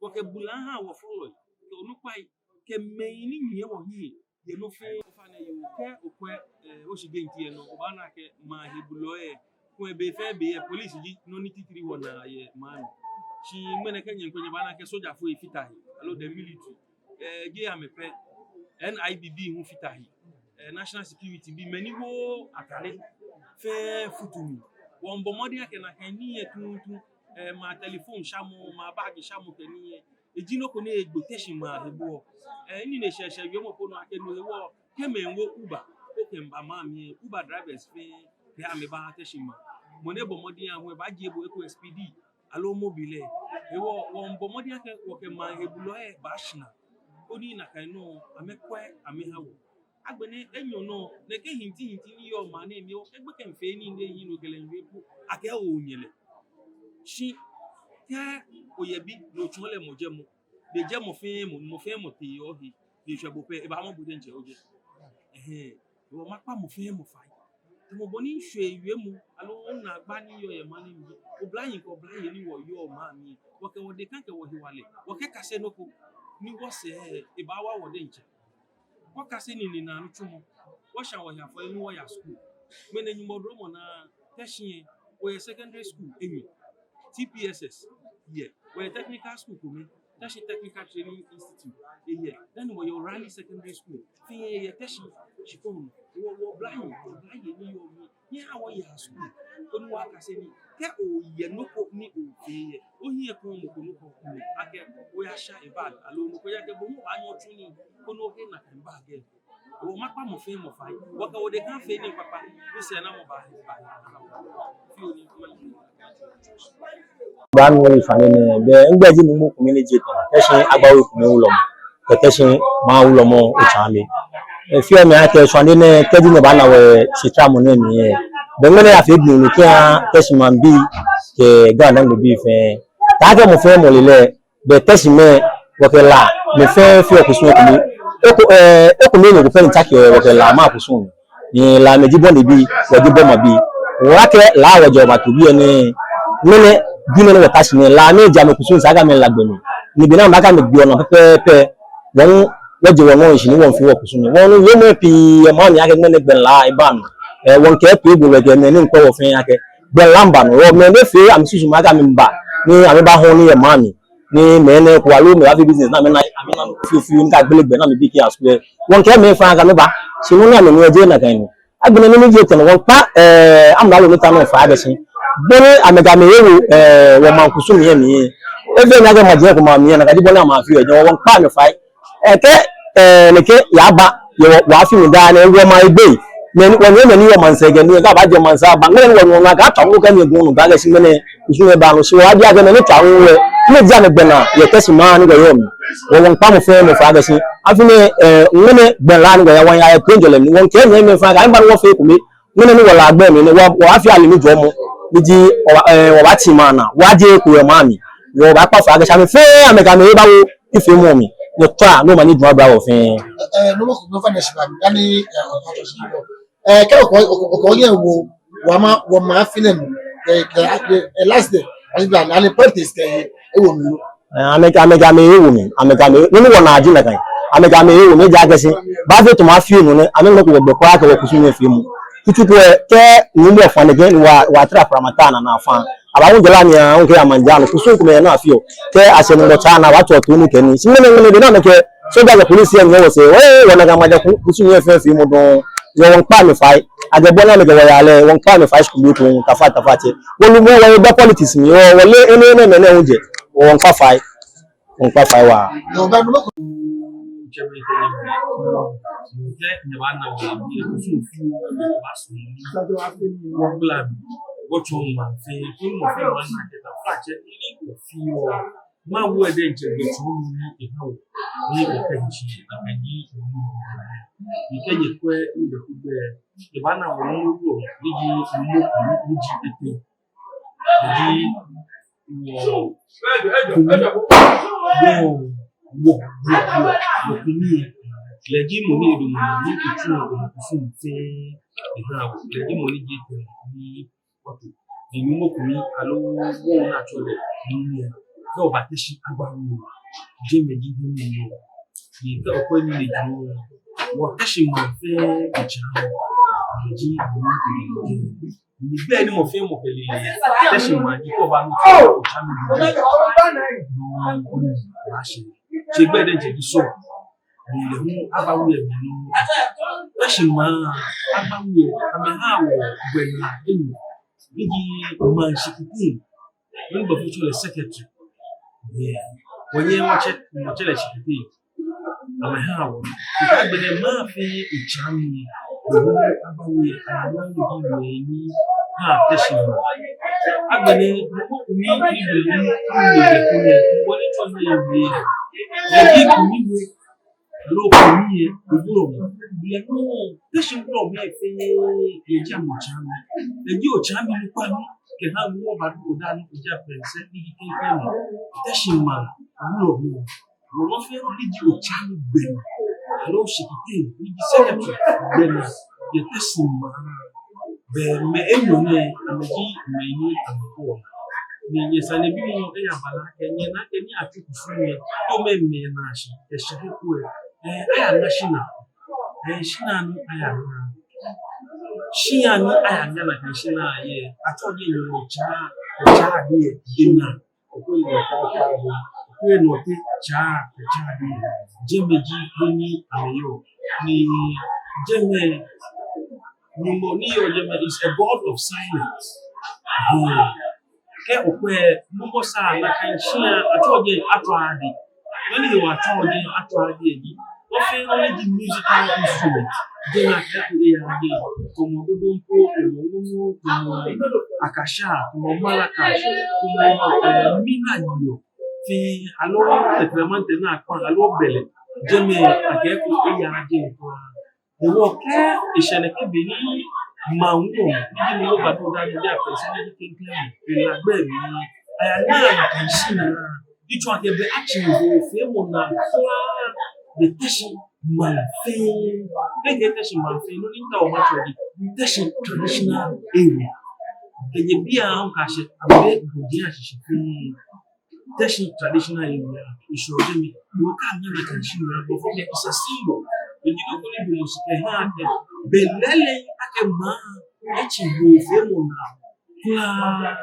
Wɔkɛ bulɛ aha wɔfɔlɔi. Kɛ onukpai, kɛ mɛi ni nyiɛ wɔhiɛ yɛ nɔ fɛɛ. Ofainɛ yoo, kɛ okwɛ, eh, oshi gate lɛ nɔ, obaana akɛ maŋ hebulɔi lɛ, kɛ be fɛɛ be lɛ, police ji nɔ ni titri wɔnaa yɛ maŋ mli. Shi ŋmɛnɛ kɛ nyɛkwɛ nyɛbaana akɛ sojafoi fata he, aloo the military. Eh, jeee amɛ pɛ, N I B bii hu fata he. Eh, national security bii, mɛi ni wooo atade fɛɛ futu mli. Wɔmiibɔ mɔdɛŋ akɛ nakai nii lɛ tuuntu, eh, maŋ telephone shamɔ, maŋ bag shamɔ kɛ nii lɛ, Eji nɔ ko ni egbo Teshie maŋ he bo. Eh, nɔ ni eshɛ, eshɛ wiemɔ ko nɔ akɛ no hewɔ, kɛ mɛi wo Uber, okɛmiiba maŋ mli, Uber drivers fɛɛ, kɛ amɛba Teshie maŋ. Mɔ ni bɔ mɔdɛŋ ahu lɛ baajie bo eko speed, aloo mobile lɛ. Hewɔ, wɔmiibɔ mɔdɛŋ akɛ wɔkɛ maŋ hebulɔi lɛ baashara, koni nakai nɔŋŋ amɛkwɛ amɛha wɔ. Agbɛnɛ enyɔ nɔ, nɛkɛ hinti hinti ni yɔɔ maŋ nɛɛ mli lɛ, wɔkɛ gbekɛ miifee nii ni ehiii nɔ kɛlɛ miiwie po akɛ onyɛ lɛ. Shi kɛ oyɛ bi ni otsɔɔ lɛ mɔ jɛmɔ, ni ejɛ mɔ fɛɛ mɔ, mɔ fɛɛ mɔ tee yɛ ohe, ni eshwɛ bo pɛ, ebaamɔ bo diɛŋtsɛ ojɛ. Ɛhɛɛ, hewɔ makpa mɔ fɛɛ mɔ fai. Tamɔ bɔ ni ŋshwɛ wiemɔ, aloo naagba ni yɔɔ yɛ maŋ nɛɛ mli, oblahii kɛ oblayei ni wɔyɔɔ maŋ mli, wɔkɛ wɔdɛŋ kɛ wɔhewalɛ, wɔkɛkase nɔ ko ni wɔsɛɛ ebaawa wɔ diɛŋtsɛ. Wɔkase nine nɔ nitsumɔ. Wɔsha wɔhe afɔle ni wɔya school. Ŋmɛnɛ Nyɔŋmɔ duromɔ naa, Teshie lɛ, wɔyɛ secondary school enyɔ. T P S S yɛ. Wɔyɛ technical school komɛi. Teshie Technical Training Institute eyɛ. Dani wɔyɛ O'Reilly Secondary School. Fɛɛ yɛ Teshie shikpɔŋ nɔ. Wɔ, wɔblahii, wɔblahii ni yɔɔ mli, nyɛhaa wɔyaa school koni wɔkase nii. Kɛ oyɛ nɔ ko ni ofeɔ lɛ, ohiɛ kɔɔmɔ ko nɔ ko mli akɛ oyasha ebag, aloo nɔ ko, ejaakɛ bo hu obaanyɛ otsu nii koni ohe nakai bag lɛ. Hewɔ makpa mɔ fɛɛ mɔ fai. Wɔkɛ wɔdɛŋ kɛfee nii kpakpa, ni sɛɛnamɔ baahe, baahe. Fioo ni, Bra ni wɔyi shwane nɛɛ, be ŋgbɛi ji Nuumo Kumi ni ji etɛ, Teshie Agbawe Kumi Wulɔmɔ, kɛ Teshie Mawu Wulɔmɔ Otsaame. Efeɔ mi akɛ shwane nɛɛ, kɛji nyɛbana wɔ shitramɔ nɛɛ mli lɛ, be ŋmɛnɛ afee biɛ nɔ kɛha Teshie maŋbii kɛ Ga-Dangme bii fɛɛ. Taakɛ mɔ fɛɛ mɔ le lɛ, be Teshie mɛi, wɔkɛ La mɛi fɛɛ feɔ kusum ekome. Eko, eh, ekome enyɔ ko pɛ ni tsakeɔ wɔkɛ La maŋ kusum. Ni Lamɛi ji Bɔne bii, wɔji Bɔma bii. Wɔkɛ La wɔjɛ wɔbato biɛ nɛɛ, ŋmɛnɛ, biɛ nɛɛ ni wɔta shi nɛɛ, Lamɛi ji amɛkusum sɛɛ akɛ amɛla gbɛ mli. Ni be ni amɛba akɛ amɛgbe wɔnɔ pɛpɛɛpɛ, wɔ hu wɔje wɔnɔ shishi ni wɔmiifee wɔkusum. Wɔnu wiemɔi pii yɛ maŋ mli akɛ ŋmɛnɛ gbɛnla eba nɔ. Eh, wɔmiikɛɛ toibolɔi kɛ mɛi ni miikwɛ wɔ fɛɛ akɛ gbɛnla miiba nɔ. Wɔ mɛi ni fee amɛsusumɔ akɛ amɛmiiba ni amɛbahɔɔ nii yɛ maŋ mli, ni mɛi nɛɛ ko aloo mɛi baafee business ni amɛna, amɛna fioo fioo ni akɛ gbele gbɛ ni amɛbi kɛya skul lɛ. Wɔmiikɛɛ mɛi fɛɛ akɛ amɛba. Shi nɔ ni amɛnuɔ jeee nakai ni. Agbɛnɛ ni miji etɛ nɔ, wɔmiikpa, eh, amralo ni ta nɔ fai akɛ shi, bɔ ni amɛkɛ amɛhe wo, eh, wɔmaŋ kusum lɛ mli lɛ, efee mi akɛ maji ko maŋ mli lɛ, nakai ji bɔ ni amɛfeɔ lɛ, wɔmiikpa amɛ fai. Eh, kɛ, eh, nɛkɛ yaaba yɛ wɔ, wɔ afi mli daa nɛɛ, wɔmaŋ egbɛi, mɛi ni, wɔnyɛmimɛi ni yɔɔ maŋsɛɛ kɛ nii, kɛ abaajɛ maŋsɛɛ aba, ŋmɛnɛ wɔnu wɔnu akɛ atswa nɔ kɛ mli gu nɔ ba akɛ shi ŋmɛnɛ kusum lɛ ba nɔ, shi wɔbi akɛ mɛi ni tswa nɔ lɛ, mɛni ji amɛgbɛnaa yɛ Teshie maŋ ni wɔyɔɔ mli. Wɔ, wɔmiikpa mɔ fɛɛ mɔ fai akɛ shi, afi nɛɛ, eh, ŋmɛnɛ gbɛnla ni wɔyaa, wɔyaa yɛ toiŋjɔlɛ mli, wɔmiikɛɛ nyɛmimɛi fɛɛ akɛ amɛba ni wɔfee ekome. Ŋmɛnɛ ni wɔla gbɛ mli nɛɛ, wɔ, wɔ afi ali ni jɔɔmɔ, ni ji, wɔ, eh, wɔbaatsi maŋ naa, wɔjie eko yɛ maŋ mli. Wɔbaakpa fai akɛ shi amɛfɛɛ amɛkɛ amɛhe bawo nifeemɔ mli. Nyɛtswaa ni omanye juu aba wɔ fɛɛ. Eh, eh, Nuumo Kumi, ofainɛ shi ba mi, dani, eh, ɔkɔ shi wɔ. Eh, kɛ okɔ, okɔ, okɔ nyɛ wo, wɔmaŋ, wɔmaŋ afi nɛɛ mli, eh, eh, eh, last day, afi bla, ani politics kɛ, eh, ewo mli lo. Eh, amɛkɛ, amɛkɛ amɛhe wo mli, amɛkɛ amɛhe, nɔ ni wɔnaa ji nakai. Amɛkɛ amɛhe wo mli, ejaakɛ shi, baafee tamɔ afi nɔ nɛɛ, amɛŋmɛɛɛ ko gbɛ ko akɛ wɔkusum lɛ feemɔ. Kutuku lɛ, kɛ Nuumo fã nɛkɛ, ni wɔ, wɔtara pramata naa naa fã. Abawo jala ni awo kɛ amanjano, kusum komɛi ni afeɔ. Kɛ asɛɛ mɔ tsa naa, wɔtɔ tunu kɛ nii. Shi ŋmɛnɛ, ŋmɛnɛ be ni amɛkɛ soja kɛ polisi lɛ nyɛ wɔsɛɛ, wɔ, wɔnaa akɛ amɛjɛ ku-, kusum lɛ fɛɛ feemɔ dɔŋŋ. Wɔ, wɔmiikpa amɛ fai. Akɛ bɔ ni amɛkɛ wɔyaa lɛ, wɔmiikpa amɛ fai shi kome ko, tafa, tafa tsɛ. Wɔlumɔ, wɔyɛ ba politics mli, wɔ, wɔleee enɛ, enɛ, enɛ, enɛ hu jɛ. Wɔ, wɔmiikpa fai. Wɔmiikpa fai waa. Yoo, ba Nuumo Kumi. Jɛmɛ kɛ nyɛ. Kɛ nyɛbana wɔ, kusum fioo, wɔbaasu. Wɔgbla, wɔtsɔɔ maŋ fɛɛ, kɛ mɔ fɛɛ mɔ ana akɛ tafa tsɛ, ni wɔfeɔ. Mawu lɛ diɛŋtsɛ gbɛtsɔɔmɔ ni eha wɔ, ni wɔkɛhi shi, amɛyi wɔ. Ni kɛ nyɛkwɛ, ni bɛ kugbɛ, nyɛbaana wɔ Nuumo, ni ji Nuumo Kumi, ni ji etɛ. Ni ji wɔ Kumi, wɔ, wɔ, wɔ, wɔ Kumi. Lɛ ji mɔ ni edamɔ, ni etsuɔ wɔ kusum fɛɛ ehaa wɔ. Lɛ ji mɔ ni ji etɛ, ni wɔto. Ni Nuumo Kumi, aloo wɔnaa atsɛɔ lɛ Kumi lɛ, kɛ oba Teshie Agbawe, jɛmɛ ji he ni eyɔɔ. Ni kɛ okwɛ nii lɛ jio, wɔ Teshie maŋ fɛɛ etsɛ wɔ. Lɛ ji Nuumo Kumi. Ni be ni mɔ fɛɛ mɔ kɛ lɛ, Teshie maŋ ji kɛ oba nɔ, Otsaame. Nɔ, nɔ, nɔ, nɔ, nɔ, nɔ. Shi gbɛ diɛŋtsɛ ji Sɔɔ. Ni lɛ hu Agbawe mli nɔ. Teshie maŋ, Agbawe, amɛha wɔ gbɛnaa enyɔ. Ni ji maŋ shikpɔŋ. Ni gbɛfo tsɛɔ lɛ secretary. Yeah. Wɔnyɛ wɔtsɛ, wɔtsɛ lɛ Shikitele. Amɛha wɔ. Agbɛnɛ maŋ fɛɛ etsa mli. Wɔha abawo yɛ amɛnɔ ni ji mɛi ni ha Teshie maŋ. Agbɛnɛ mɔ ko ni ibe ni ibe ko ni wɔle tsɔ ni ibe. Eji kumi we. Aloo kumi yɛ ewulɔmɔ. Yɛ nɔ Teshie wulɔmɛi fɛɛ yɛ ji amɛtsa mli. Eji otsa mli nukpa ni kɛha wɔ ba do oda ni oja pɛnsɛ ni ji kɛkɛ mli. Teshie maŋ wulɔmɔ. Wulɔmɔ fɛɛ ni ji otsa mli gbɛnaa. Aloo Shikitele ni ji secretary gbɛnaa yɛ Teshie maŋ. Bɛ mɛi enyɔ nɛɛ, amɛji mɛi ni amɛkwɛɔ. Ni nyɛ sanebimɔ lɛ eyabala akɛ, nyɛna akɛ ni atsu kusum lɛ, too mɛi mɛi na shi, kɛ shɛkɛ ko lɛ, eh, ayaŋa shinaa. Eh, shinaa ni ayaŋa. Shinaa ni ayaŋa nakai shinaa lɛ, atsɔɔ ji Nyɔŋmɔ tsa, tsa adi lɛ, ena. Okwɛ nɔ tsa, tsa adi. Okwɛ nɔ tɛ tsa, tsa adi. Jɛmɛ ji he ni amɛyɔɔ. Ni jɛmɛ, Nyɔŋmɔ ni yɔɔ jɛmɛ is a God of silence. Hmm. Kɛ okwɛ, mumɔ sa nakai shinaa, atsɔɔ ji atswa adi. Mɛni hewɔ atsɔɔ ji atswa adi lɛ ji, nɔ fɛɛ nɔ ni ji musical instrument, jɛi nakai ko eyaa jɛi. Tamɔ dodomkpo, tamɔ ŋuŋu, tamɔ akasha, tamɔ maracas, tamɔ, eh, mina nyiɛɔ. Fɛɛ aloo tɛtrɛmantɛrɛ ni akpaa aloo bɛlɛ, jɛmɛ akɛ ko eyaa jɛi kwraa. Hewɔ kɛ eshɛ nɛkɛ be ni maŋ wulɔmɔ, ni ji mɔ ni ba do oda ni oja pɛnsɛ ni ji klɛŋklɛŋ mli, ela gbɛ mli, ayaŋa nakai shinaa. Etsɔɔ akɛ bɛ atsi hoofeemɔ naa kwraa yɛ Teshie maŋ fɛɛ. Kɛ akɛɛ Teshie maŋ fɛɛ, nɔ ni miitao matsɔɔ ji Teshie traditional area. Kɛjɛ biɛ aahu kɛyashi abɛ gɔji ashishi fɛɛ. Teshie traditional area, eshɔ jɛmɛ, wɔkɛ ŋa nakai shinaa, bɔ fɔ kɛ isa si lɔ, eji nɔ ko ni bi mɔ shi kɛha akɛ, bɛ lɛɛlɛŋ akɛ maŋ, etsi hoofeemɔ naa, kwraa,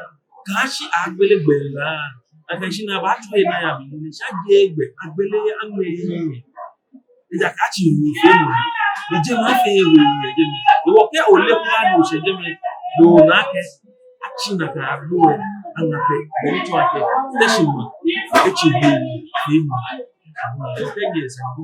kɛyashi agbele gbɛ lɛ, nakai shinaa baatsɔ he ni aya mli, ni shi ajie gbɛ, agbele aŋmɛ he. Ejaakɛ atsi hoofeemɔ. Ni jɛmɛ afee hoo yɛ jɛmɛ. Hewɔ kɛ ole kwraa ni oshɛ jɛmɛ, no ona akɛ atsi nakai agbo lɛ aŋa pɛ, bɛ ni tsɔɔ akɛ Teshie maŋ etsi hoofeemɔ. Kɛ nyɛ sa du.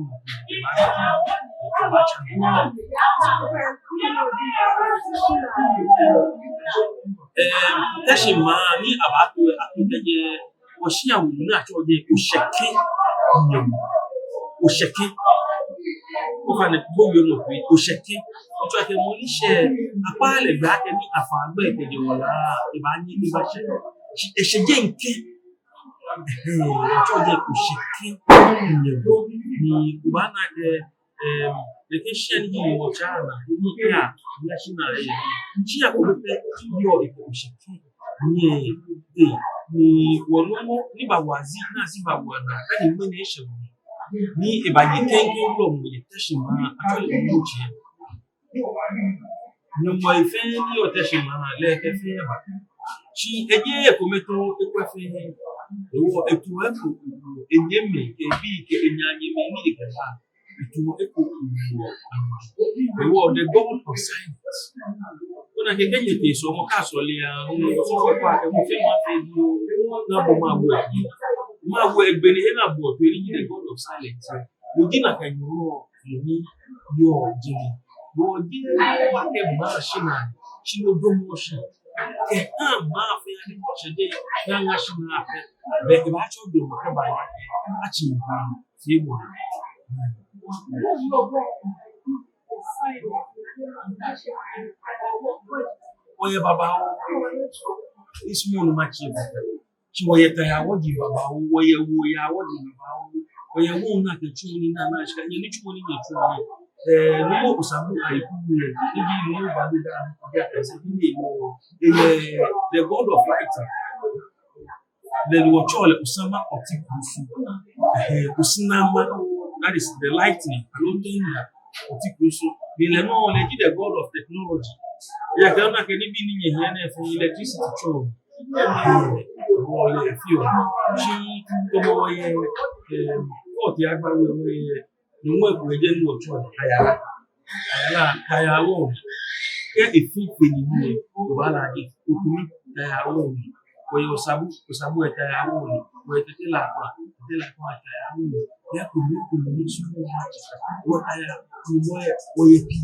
Ɛɛ, Teshie maŋ ni abaato, ato kɛjɛ wɔshia wulu ni atsɛɔ jɛi Oshɛkɛ Nyɔŋmɔ. Oshɛkɛ. Ofainɛ, bo wiemɔ ko, Oshɛkɛ. Otsɔɔ akɛ mɔ ni shɛ, akpaa lɛ gbɛ akɛ ni afã gbɛ kɛjɛ wala, ebaanyɛ ebashɛ. Shi eshɛ jɛi kɛkɛ. Ɛhɛɛ, atsɛɔ jɛi Oshɛkɛ Nyɔŋmɔ. Ni obaana akɛ, ɛm, nɛkɛ shia ni ji Nyɔŋmɔ tsa naa, ni eya, ni ashi naa yɛ. Shia ko pɛ yɔɔ ekɛ Oshɛkɛ. Ni, eh, ni wɔnumɔ ni bawa zi, ni azi bawa naa, kɛ ni ŋmɛnɛ eshɛ mli. Ni ebaye klɛŋklɛŋ wulɔmɔ yɛ Teshie maŋ, atsɛɔ lɛ Nyɔŋmɔ tsi. Nyɔŋmɔi fɛɛ ni yɔɔ Teshie maŋ lɛ, ekɛ fɛɛ ba. Shi ejeee ekome too, ekwɛ fɛɛ. Hewɔ etu eko, enyɛmimɛi, kɛ ebii, kɛ enanemɛi ni ekɛba. Etu eko, ewo. Hewɔ the God of silence. Ona akɛ kɛ nyɛtee sɔlemɔ, kɛ asɔle aahu, osɔfo ko akɛ mɔ fɛɛ mɔ afee bibioo, ni abɔ Mawu ɛ. Mawu ɛ, gbɛ ni he ni abɔ toi lɛ ji the God of silence. No ji nakai Nyɔŋmɔ, no ni yɔɔ jɛi. Wɔji wɔkɛ maŋ shinaa, shi no damɔ shi. Kɛha maŋ fɛɛ ni wɔshɛ jɛi, ni aŋa shinaa fɛɛ. Bɛ kɛbatsɔ damɔ kɛba ya kɛ, atsi ŋa, fɛɛ mɔ. Wɔyɛ babaoo. Ismɔn ma tsi. Shi wɔyɛ tayawɔji babaoo, wɔyɛ woyawɔji babaoo, wɔyɛ wɔ naa kɛ tsu ni naa naa shi kɛ nyɛ ni tsu ni nyɛtsu ni. Eh, Numo Osabu Ayiku yɛ, eji Numo Badu da, eji akɛse ni yɛ, eh, the God of light. Then wɔtsɛɔ lɛ Osama Otikurusu. Eh, Osinama, that is the lightning, aloo thunder, Otikurusu. Ni lɛ nɔŋŋ lɛ ji the God of technology. Ejaakɛ ona akɛ nibii ni nyɛhiɛ nɛɛ fɛɛ electricity tsɔɔ. Wɔle fioo. Shi tamɔ wɔyɛ, eh, kɔɔti agba wɛ wɔyɛ, ni mɔ ko yɛ jɛi ni wɔtsɛɔ ayara. Ayara, ayara wɔ. Kɛ efee kpɛni ni, obaala ji, okumi, ayara wɔ. Wɔyɛ Osabu, Osabu eta ya wo ni. Wɔyɛ Tete Lakwa, Tete Lakwa eta ya wo ni. Ya kome kome ni su wo ma. Wɔta ya, wɔyɛ, wɔyɛ pii.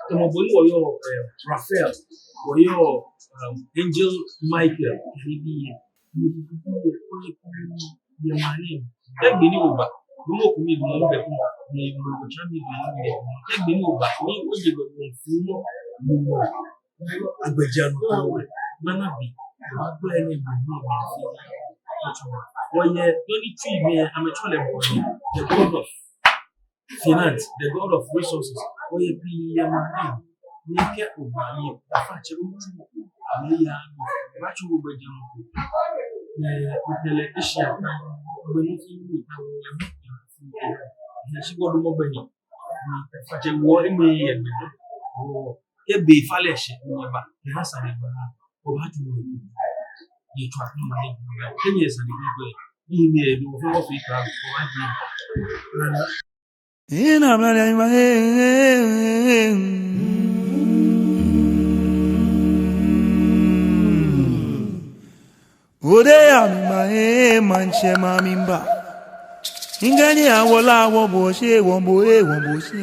Tamɔ bɔ ni wɔyɔɔ, eh, Raphael, wɔyɔɔ, um, Angel Michael, kɛ nibii yɛ. Wɔyɛ pii, wɔyɛ pii yɛ maŋ nɛɛ. Kɛ gbi ni oba, lumɔ kome lumɔ bɛ ko, ni lumɔ ko tsɛ mi lumɔ bɛ ko. Kɛ gbi ni oba, ni oje bɛ ko lumɔ, lumɔ. Agbɛjianɔtoo wɛ, nana bi, wɔgbɛ ni bi ni bi. Wɔyɛ dɔni tui mli, amɛtsɛɔ lɛ bɔ ni, the God of finance, the God of resources. Wɔyɛ pii yɛ maŋ nɛɛ. Ni kɛ oba ni, afa tsɛ otsu, ni ya, wɔtsu gbɛjianɔtoo. Ɛɛ, wɔkɛ lɛ Asia, gbɛ ni fi ni ta wɔ lɛ, ni shi gbɔdɔ mɔ gbɛ ni. Afa tsɛ wɔ, emi yɛ gbɛ ni. Wɔ, kɛ be fa lɛ shi, ni ba, ni ha sa ni ba, wɔba tu ni. Yɛ tswa ni ma ni, kɛ ni yɛ sa ni gbɛ, ni mi yɛ do, fɔ fɔ fi ka, wɔba tu. Ina mla ya ma, eh, eh, eh, eh. Ode ya mi ma, eh, mantsɛ ma mi mba. Ingani awola wo bo she, wo bo, eh, wo bo she.